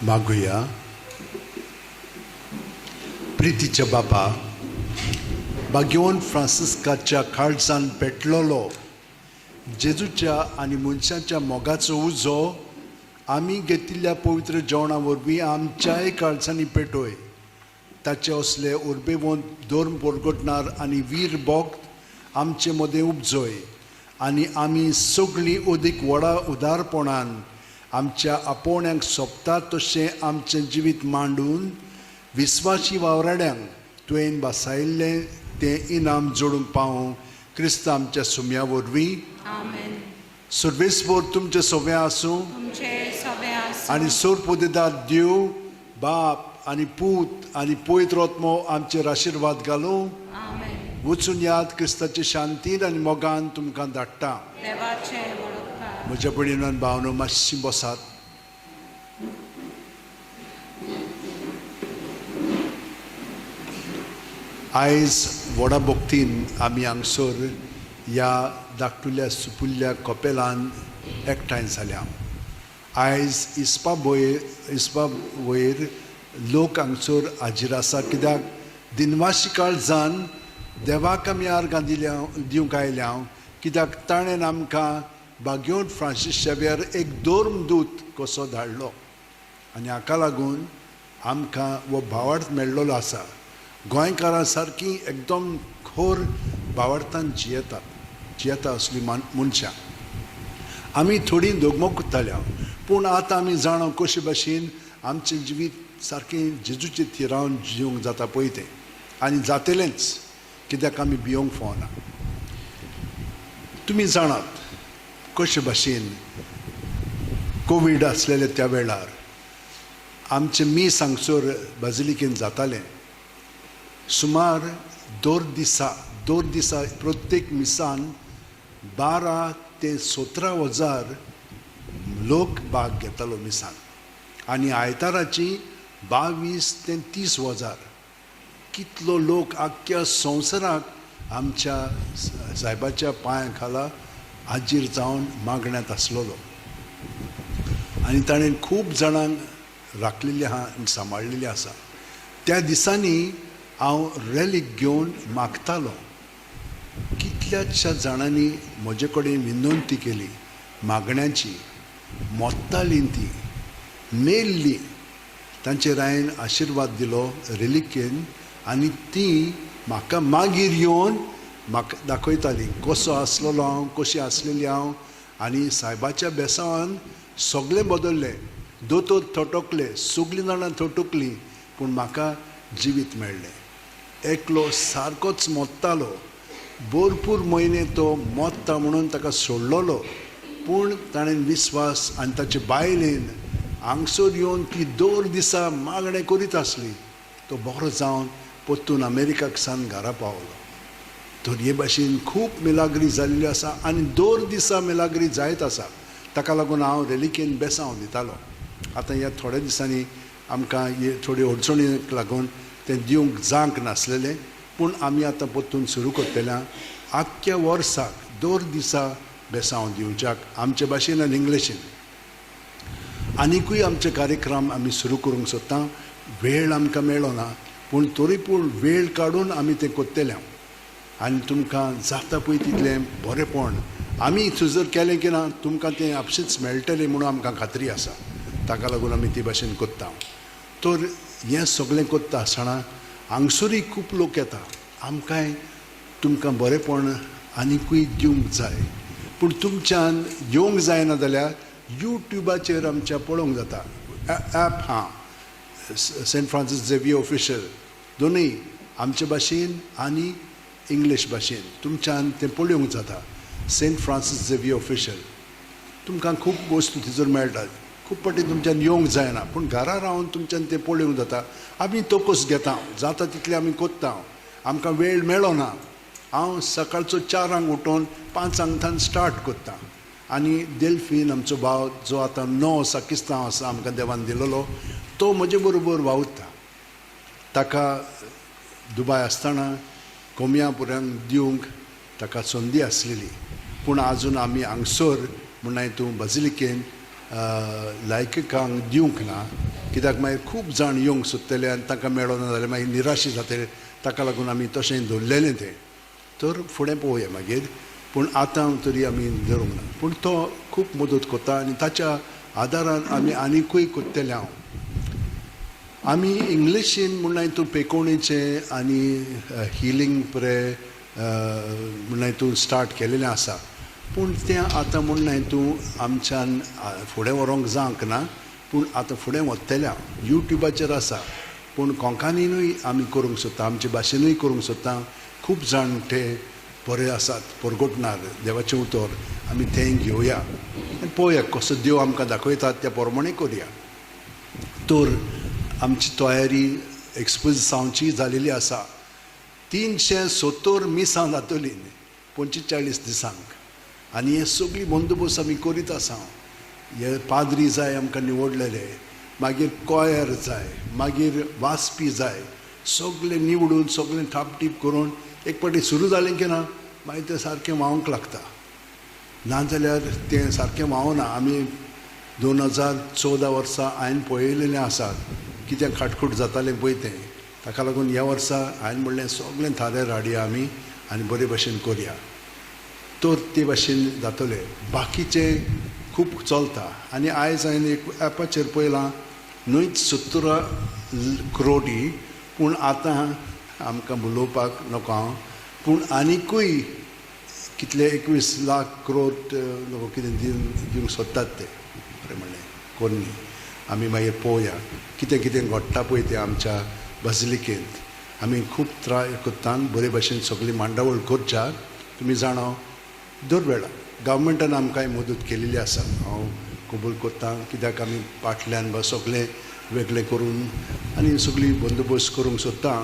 मागुया. प्रितीच्या बापा, बागेवन फ्रांसिस्काच्या काळजान पेटलोलो जेजूच्या आनी मनशाच्या मोगाचो उजो आमी घेतिल्ल्या पवित्र जेवणा वरवीं आमच्याय काळजांनी पेटोय. ताचे असले उर्बेवंत धर्म परगटणार आनी वीर भक्त आमचे मदें उपजोय आनी आमी सगळीं अदीक व्हडा उदारपणान आमच्या आपोवण्यांक सोंपता तशें आमचें जिवीत मांडून विस्वाशी वावराड्यांक तुवें बसायिल्लें तें इनाम जोडूंक पावूं, क्रिस्त आमच्या सुम्या वरवीं. आमेन. सर्वेस्पोर तुमचें सगळें आसूं तुमचे सगळे आसूं. आनी सोरपुदेदार देव बाप आनी पूत आनी पवित्र आत्मो आमचेर आशिर्वाद घालूं. आमेन. वचून याद क्रिस्ताचे शांतीन आनी मोगान तुमकां धाडटा. देवाचे वळखा. म्हज्या भयणीन भावनो, मातशी बसात. आयज व्हडा भक्तीन आमी हांगसर ह्या धाकटुल्या सुपुल्ल्या कपेलान एकठांय जाल्या. आयज इस्पा वयर इस्पा वयर लोक हांगसर हाजीर आसा, कित्याक दिनवाशी काळजान देवाक आमी आर्गां दिल्या दिवंक आयल्या, कित्याक ताणें आमकां बागेवन फ्रांसीस शेवियर एक धर्मदूत कसो धाडलो आनी हाका लागून आमकां हो भावार्थ मेळ्ळोलो आसा. गोंयकारां सारकी एकदम खोर भावार्थान जियेतात जियेता असली मनशां आमी थोडीं दोगमो करताल्या, पूण आतां आमी जाणा कशे भाशेन आमचें जिवीत सारकें जेजूचें थिरावन जिवंक जाता पळय तें, आनी जातलेंच, कित्याक आमी भियोंक फावना. तुमी जाणात कशे भाशेन कोवीड आसलेले त्या वेळार आमचें मीस हांगसर बाजिलिकेन जातालें. सुमार दर दिसा प्रत्येक मिसान 12 ते 17 हजार लोक भाग घेतालो मिसान, आनी आयताराची 22 ते 30 हजार. कितलो लोक आख्ख्या संवसाराक आमच्या सायबाच्या पांया खाला हाजीर जावन मागण्यांत आसलेलो आनी ताणें खूब जाणांक राखलेली आहा आनी सांबाळलेली आसा. त्या दिसांनी हांव रॅलीक घेवन मागतालो. कितल्याशा जाणांनी म्हजे कडेन विनंती केली मागण्याची, मोत्ताली ती मेल्ली, तांचेर हांवें आशिर्वाद दिलो रेलिकेन आनी ती म्हाका मागीर येवन म्हाका दाखयताली कसो आसलेलो हांव, कशी आसलेली हांव. आनी सायबाच्या बेसांवान सगळें बदल्लें. दोतोर थटकले, सगळीं जाणां थटकलीं, पूण म्हाका जिवीत मेळ्ळें. एकलो सारकोच मोत्तालो, भरपूर म्हयने तो मोत्ता म्हणून ताका सोडलेलो, पूण ताणें विस्वास आनी ताचे बायलेन हांगसर येवन ती दर दिसा मागणें करीत आसली. तो बरो जावन परतून अमेरिकाक सावन घरा पावलो. तर हे भाशेन खूब मिलाग्री जाल्ल्यो आसा आनी दर दिसा मिलाग्री जायत आसा. ताका लागून हांव रेलिकेन बेसांव दितालो. आतां ह्या थोड्या दिसांनी आमकां हे थोड्यो अडचणीक लागून तें दिवंक जावंक नासलेलें, पूण आमी आतां परतून सुरू करतले. आख्ख्या वर्साक दर दिसा बेसांव दिवच्याक आमचे भाशेन आनी इंग्लिशीन. आनिकूय आमचे कार्यक्रम आमी सुरू करूंक सोदता. वेळ आमकां मेळना, पूण तरी पूण वेळ काडून आमी तें करतले आनी तुमकां जाता पळय तितलें बरेंपण आमी थंयसर केलें की ना तुमकां तें आपशींच मेळटलें म्हणून आमकां खात्री आसा. ताका लागून आमी ती भाशेन करता. तर हें सगळें करता आसतना हांगसरूय खूब लोक येता. आमकांय तुमकां बरेंपण आनिकूय दिवंक जाय, पूण तुमच्यान येवंक जायना जाल्यार युट्यूबाचेर आमच्या पळोवंक जाता. एप हा सेंट फ्रांसीस झेवियर ऑफिशियल, दोनूय आमचे भाशेन आनी इंग्लीश भाशेन तुमच्यान तें पळोवंक जाता. सेंट फ्रांसीस झेवियर ऑफिशियल तुमकां खूब वस्तू थंयसर मेळटात. खूब फावटी तुमच्यान येवंक जायना, पूण घरा रावन तुमच्यान तें पळोवंक जाता. आमी तोकोस घेता, जाता तितलें आमी कोत्ता. आमकां वेळ मेळना. हांव सकाळचो 4 उठोवन 5 स्टार्ट करता आनी डेल्फीन आमचो भाव जो आतां 9 साकिस्तांव आसा आमकां देवान दिलेलो, तो म्हजे बरोबर वावुरता. ताका दुबाय आसतना कोमया पुऱ्यांक दिवंक ताका संदी आसलेली, पूण आजून आमी हांगसर म्हण तूं बाजिलिकेन लायकिकांक दिवंक ना. कित्याक मागीर खूब जाण येवंक सोदतले आनी तांकां मेळना जाल्यार मागीर निराशी जातले. ताका लागून आमी तशें दवरलेलें तें. तर फुडें पळोवया मागीर, पूण आतां तरी आमी धरूंक ना. पूण तो खूब मदत करता आनी ताच्या आदारान आमी आनिकूय करतले. हांव आमी इंग्लिशीन म्हणल्यार तूं पेकोवणेचें आनी हिलींग प्रे म्हणल्यार तूं स्टार्ट केलेलें आसा, पूण तें आतां म्हणल्यार तूं आमच्यान फुडें व्हरोंक जावंक ना. पूण आतां फुडें वतलें हांव. युट्यूबाचेर आसा, पूण कोंकणीनूय आमी करूंक सोदता, आमचे भाशेनूय करूंक सोदता. खूब जाण ते बरे आसात परगटणार देवाचें उतर, आमी तें घेवया आनी पळोवया कसो देव आमकां दाखयतात त्या प्रमाणे करुया. तर आमची तयारी एक्सपोज जावची जालेली आसा. 370 मिसां जातली 45 दिसांक आनी हे सगळी बंदोबस्त आमी करीत आसा. हे पाद्री जाय आमकां निवडलेले, मागीर कॉयर जाय, मागीर वाचपी जाय, सगळें निवडून सगळें थापटीप करून एक फावटी सुरू जालें की ना मागीर तें सारकें व्हांवंक लागता, नाजाल्यार तें सारकें व्हांवना. आमी 2014 वर्सा हांवें पळयलेलें आसा कितें खाटखूट जातालें पळय तें. ताका लागून ह्या वर्सा हांवें म्हणलें सगळें थाऱ्यार हाडया आमी आनी बरे भशेन करया, तर ते भाशेन जातलें. बाकीचें खूब चलता. आनी आयज हांवें एक एपाचेर पळयलां न्हय 17 क्रोटी, पूण आतां आमकां उलोवपाक नको हांव, पूण आनिकूय कितले 21 लाख क्रोट नको कितें दिवंक सोदतात ते. बरें म्हणलें कोन्नी आमी मागीर पळोवया कितें कितें घडटा पळय तें आमच्या बजलिकेंत. आमी खूब ट्राय करता बरे भशेन सगळी मांडावळ करच्याक. तुमी जाणा दर वेळा गव्हर्मेंटान आमकां मदत केलेली आसा, हांव कबूल करता, कित्याक आमी फाटल्यान बा सगळें वेगळें करून आनी सगळी बंदोबस्त करूंक सोदता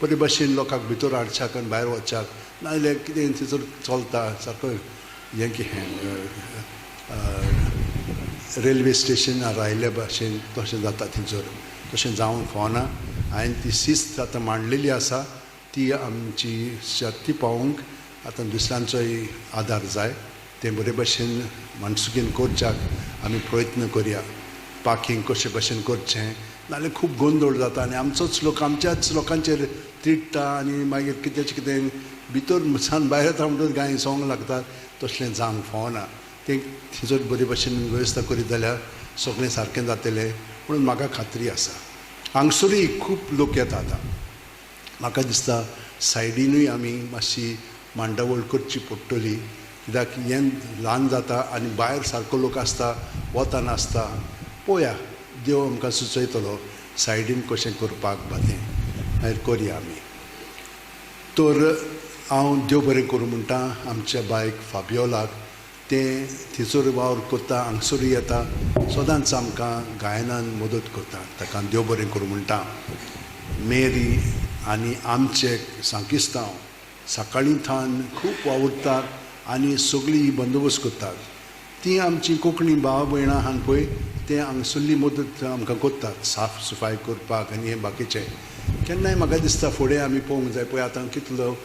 बरे भशेन लोकांक भितर हाडच्याक आनी भायर वचच्याक. नाजाल्यार कितें थंयसर चलता सारको हें कितें रेल्वे स्टेशनार आयिल्ल्या भाशेन तशें जाता थंयसर, तशें जावंक फावना. हांवें ती शिस्त आतां मांडलेली आसा, ती आमची शक्ती पावोवंक आतां दुसऱ्यांचोय आदार जाय. तें बरे भशेन मानसुकीन करच्याक आमी प्रयत्न करया. पार्कींग कशे भशेन करचें, नाजाल्यार खूब गोंदळ जाता आनी आमचोच लोक आमच्याच लोकांचेर तिडटा आनी मागीर कित्याचें कितें भितर सान भायर येता म्हणटकच गाय सोंग लागतात. तसलें जावंक फावना. तें थंयसर बरे भशेन वेवस्था करीत जाल्यार सगळें सारकें जातलें म्हणून म्हाका खात्री आसा. हांगसरूय खूब लोक येता आतां. म्हाका दिसता सायडीनूय आमी मातशी मांडावळ करची पडटली, कित्याक हें ल्हान जाता आनी भायर सारको लोक आसता, वतान आसता. पळोवया देव आमकां सुचयतलो सायडीन कशें करपाक बा तें मागीर करया आमी. तर हांव देव बरें करूं म्हणटा आमच्या बायक फाबियोलाक, तें थंयसर वावर करता, हांगसरूय येता, सदांच आमकां गायनान मदत करता. ताका देव बरें करूं म्हणटा. मेरी आनी आमचे सांकिस्तांव सकाळीं थावन खूब वावुरतात आनी सगळी बंदोबस्त करतात. ती आमची कोंकणी भाव भयणां आहात पळय, ते हांगसरली मदत आमकां करतात साफ सफाय करपाक आनी हें बाकीचें. केन्नाय म्हाका दिसता फुडें आमी पळोवंक जाय पळय आतां कितलो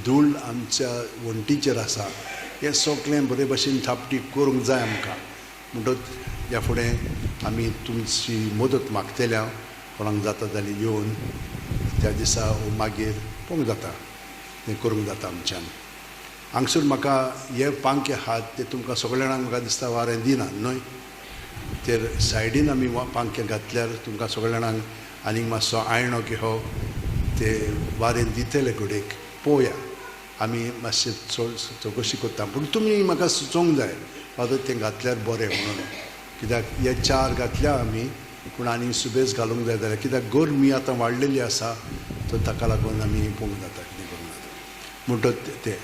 धूळ आमच्या वण्टीचेर आसा, हें सगळें बरे भशेन थापटीप करूंक जाय आमकां. म्हणटच ह्या फुडें आमी तुमची मदत मागतल्या, कोणाक जाता जाल्यार येवन त्या दिसा मागीर पळोवंक जाता, तें करूंक जाता आमच्यान. हांगसर म्हाका हे पांखे आहात ते तुमकां सगळ्या जाणांक म्हाका दिसता वारें दिना न्हय, तर सायडीन आमी पांखे घातल्यार तुमकां सगळ्या जाणांक आनीक मातसो आयणो घेवो ते वारें दितले घडयेक. पळोवया आमी मातशें चड चवकशी करता, पूण तुमी म्हाका सुचोवंक जाय फादर तें घातल्यार बरें म्हणून, कित्याक हे 4 घातल्या आमी, पूण आनी सुबेज घालूंक जाय जाल्यार, कित्याक गरमी आतां वाडलेली आसा, तर ताका लागून आमी पळोवंक जाता कितें करूंक जाता म्हणटच तें.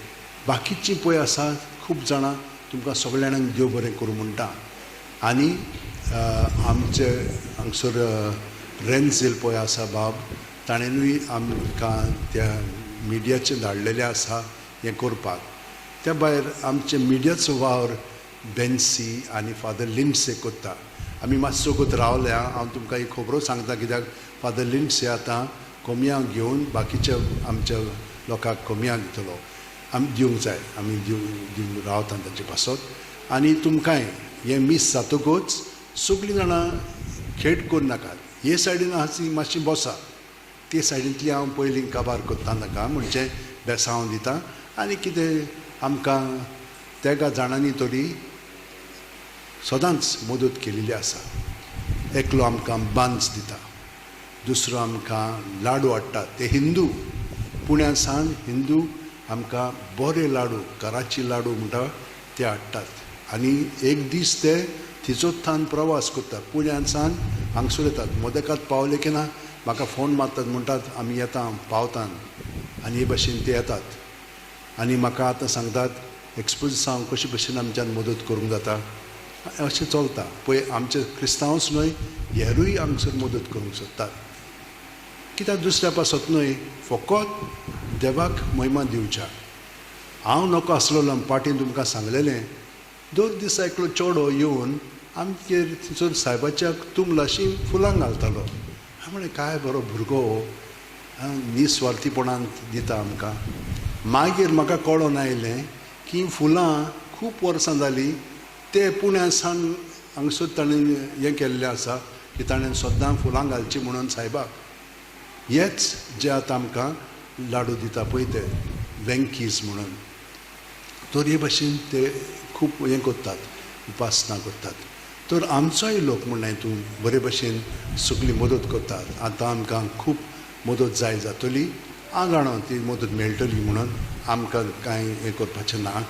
बाकीचीं पळय आसा खूब जाणां, तुमकां सगळ्या जाणांक देव बरें करूं म्हणटा. आनी आमचे हांगसर रेन्झेल पळय आसा बाब, ताणेनूय आमकां त्या मिडियाचेर धाडलेलें आसा हें करपाक. त्या भायर आमचे मिडियाचो वावर बेन्सी आनी फादर लिंडसे करता. आमी मातसो वगत रावल्या, हांव तुमकां एक खबरो सांगता, कित्याक फादर लिंडसे आतां कोमया घेवन बाकीच्या आमच्या लोकांक कोमया दितलो, आमी दिवंक जाय, आमी दिवन रावता तांचे पासत. आनी तुमकांय हें मीस जातकूच सगळीं जाणां खेट करूं नाकात, हे सायडीन आसा ती मातशी बसा, ते सायडींतली हांव पयलीं काबार करता तांकां, म्हणजे बेसांव दिता आनी कितें आमकां तेगा जाणांनी तरी सदांच मदत केलेली आसा. एकलो आमकां बांस दिता, दुसरो आमकां लाडू हाडटा, ते हिंदू पुण्या सावन हिंदू आमकां बरे लाडू, कराची लाडू म्हणटा ते हाडटात. आनी एक दीस ते थिचोथान प्रवास करतात, पुण्यान सावन हांगसर येतात, मोदकात पावले की ना म्हाका फोन मारतात, म्हणटात आमी येता पावतान, आनी हे भशेन ते येतात आनी म्हाका आतां सांगतात एक्सपोजिसांव कशे भशेन आमच्यान मदत करूंक जाता, अशें चलता. पळय आमचे क्रिस्तांवच न्हय हेरूय हांगसर मदत करूंक सोदतात, कित्याक दुसऱ्या पासत न्हय, फकत देवाक महिमा दिवच्या. हांव नको आसलेलो पाटीन तुमकां सांगलेलें, दर दिसा एकलो चेडो येवन आमगेर थंयसर सायबाच्या तुमलाशी फुलां घालतालो. हांवें म्हणलें काय बरो भुरगो हो, निस्वार्थीपणान दिता आमकां. मागीर म्हाका कळोन आयलें की फुलां खूब वर्सां जालीं ते पुण्या सावन हांगसर ताणें हें केल्लें आसा की ताणें सद्दां फुलां घालचीं म्हणून सायबाक. हेच जे आतां आमकां लाडू दिता पळय ते वेंकीज म्हणून, तर हे भशेन ते खूब हें करतात, उपासना करतात. तर आमचोय लोक म्हणून तूं बरे भशेन सगळी मदत करतात. आतां आमकां खूब मदत जाय जातली, हांव जाणा ती मदत मेळटली म्हणून आमकां कांय हें करपाचें ना,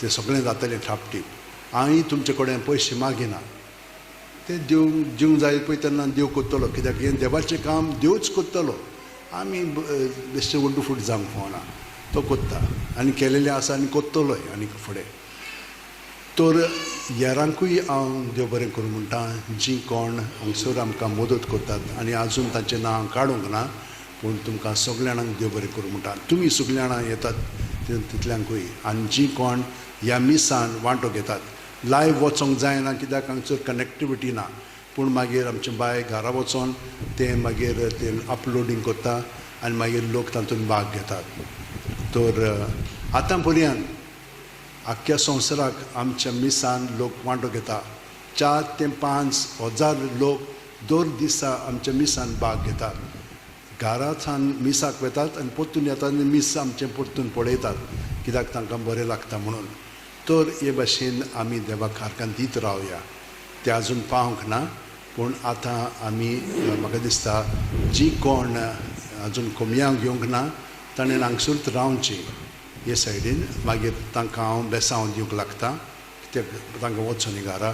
तें सगळें जातलें थापटीप. हांवूय तुमचे कडेन पयशे मागिना, ते देव दिवंक जाय पळय तेन्ना देव करतलो, कित्याक हें देवाचें काम देवच करतलो, आमी बेश्टे उड्डू फूट जावंक फावना, तो करता आनी केलेलें आसा आनी करतलोय आनी फुडें. तर हेरांकूय हांव देव बरें करूं म्हणटा, जीं कोण हांगसर आमकां मदत करतात आनी आजून तांचें नांव काडूंक ना, पूण तुमकां सगल्या जाणांक देव बरें करूं म्हणटा. तुमी सगल्या जाणां येतात तितल्यांकूय, आनी जीं कोण ह्या मिसान वांटो घेतात, लायव्ह वचोंक जायना कित्याक हांगसर कनेक्टिविटी ना, पूण मागीर आमचें बाय घरा वचोन तें मागीर तें अपलोडींग करता आनी मागीर लोक तातूंत भाग घेतात. तर आतां पर्यंत आख्ख्या संवसाराक आमच्या मिसान लोक वांटो घेता, 4 ते 5 हजार लोक दर दिसा आमच्या मिसान भाग घेतात. घरासान मिसाक वेतात आनी परतून येतात आनी मीस आमचें परतून पळयतात, कित्याक तांकां बरें लागता म्हणून. तर हे भाशेन आमी देवाक हारकान दीत रावया. ते आजून पावंक ना, पूण आतां आमी म्हाका दिसता जी कोण आजून कोमयांक घेवंक ना ताणें हांगसरूच रावचें हे सायडीन, मागीर तांकां हांव बेसांव दिवंक लागता, कित्याक तांकां वचोनी घरा.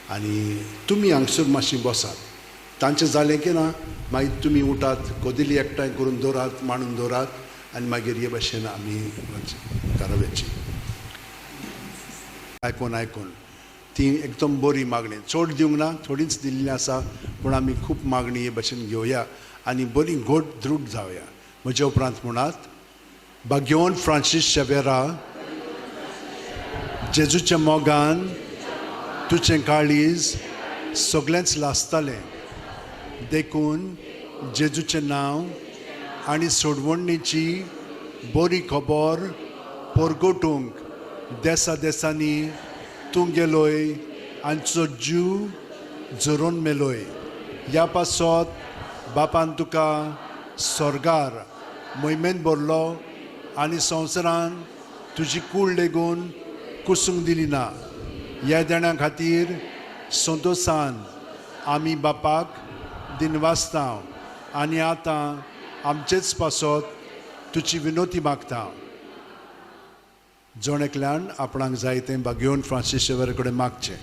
आनी तुमी हांगसर मातशी बसात, तांचें जालें की ना मागीर तुमी उठात, कदेली एकठांय करून दवरात, मांडून दवरात आनी मागीर हे भाशेन आमी घरा वचची. आयकून आयकून ती एकदम बरी मागणी, चड दिवंक ना, थोडीच दिल्ली आसा, पूण आमी खूब मागणी हे भाशेन घेवया आनी बरी घट दृढ जावया. म्हज्या उपरांत म्हणात, भाग्यवंत फ्रांसीस शेवेरा, जेजूच्या मोगान तुजें काळीज सगळेंच लासतालें, देखून जेजूचें नांव आनी सोडवणीची बरी खबर परगटूंक देसा देसांनी तूं गेलोय आनी तुजो जीव झरोवन मेलोय. ह्या पासत बापान तुका स्वर्गार मोहिमेन भरलो आनी संवसारान तुजी कूड लेगून कुसूंक दिली ना. ह्या देण्या खातीर संतोसान आमी बापाक दिनवासता आनी आतां आमचेच पासत तुजी विनोती मागता. जण एकल्यान आपणाक जाय तें भाग्यवंत फ्रांसीस शेवेरा कडेन मागचें.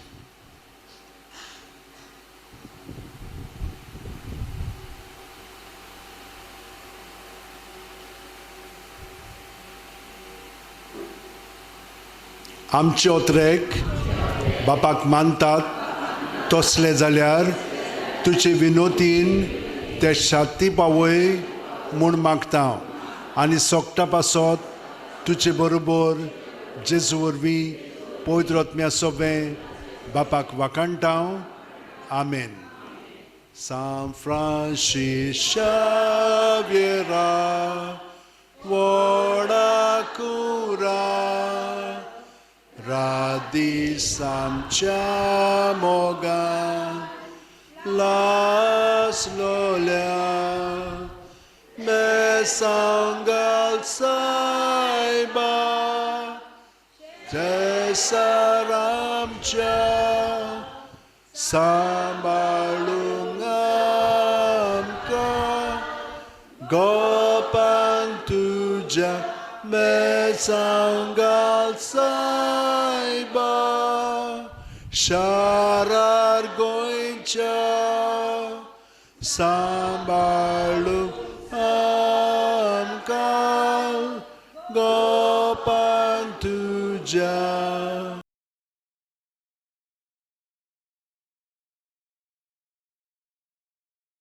आमचे ओत्रेक बापाक मानतात तसले जाल्यार तुजे विनोतीन ते शाती पावय म्हूण मागता आनी सोगटा पासत तुजे बरोबर जेजू वरवीं पवित्र आत्म्या सोबें बापाक वाखाणटा. आमेन. सांत फ्रांसीस शाव्येरा व्हडा कुरा रात दीस आमच्या मोगान लासतालो. आसलोल्या मेसांगाल सायबा जेसारामच्या सांबाळूंक आमकां गोपान तुज्या मेसांगाल सायबा शारार गोंयच्या सांबाळूंक आमकां गोपान तुज्या.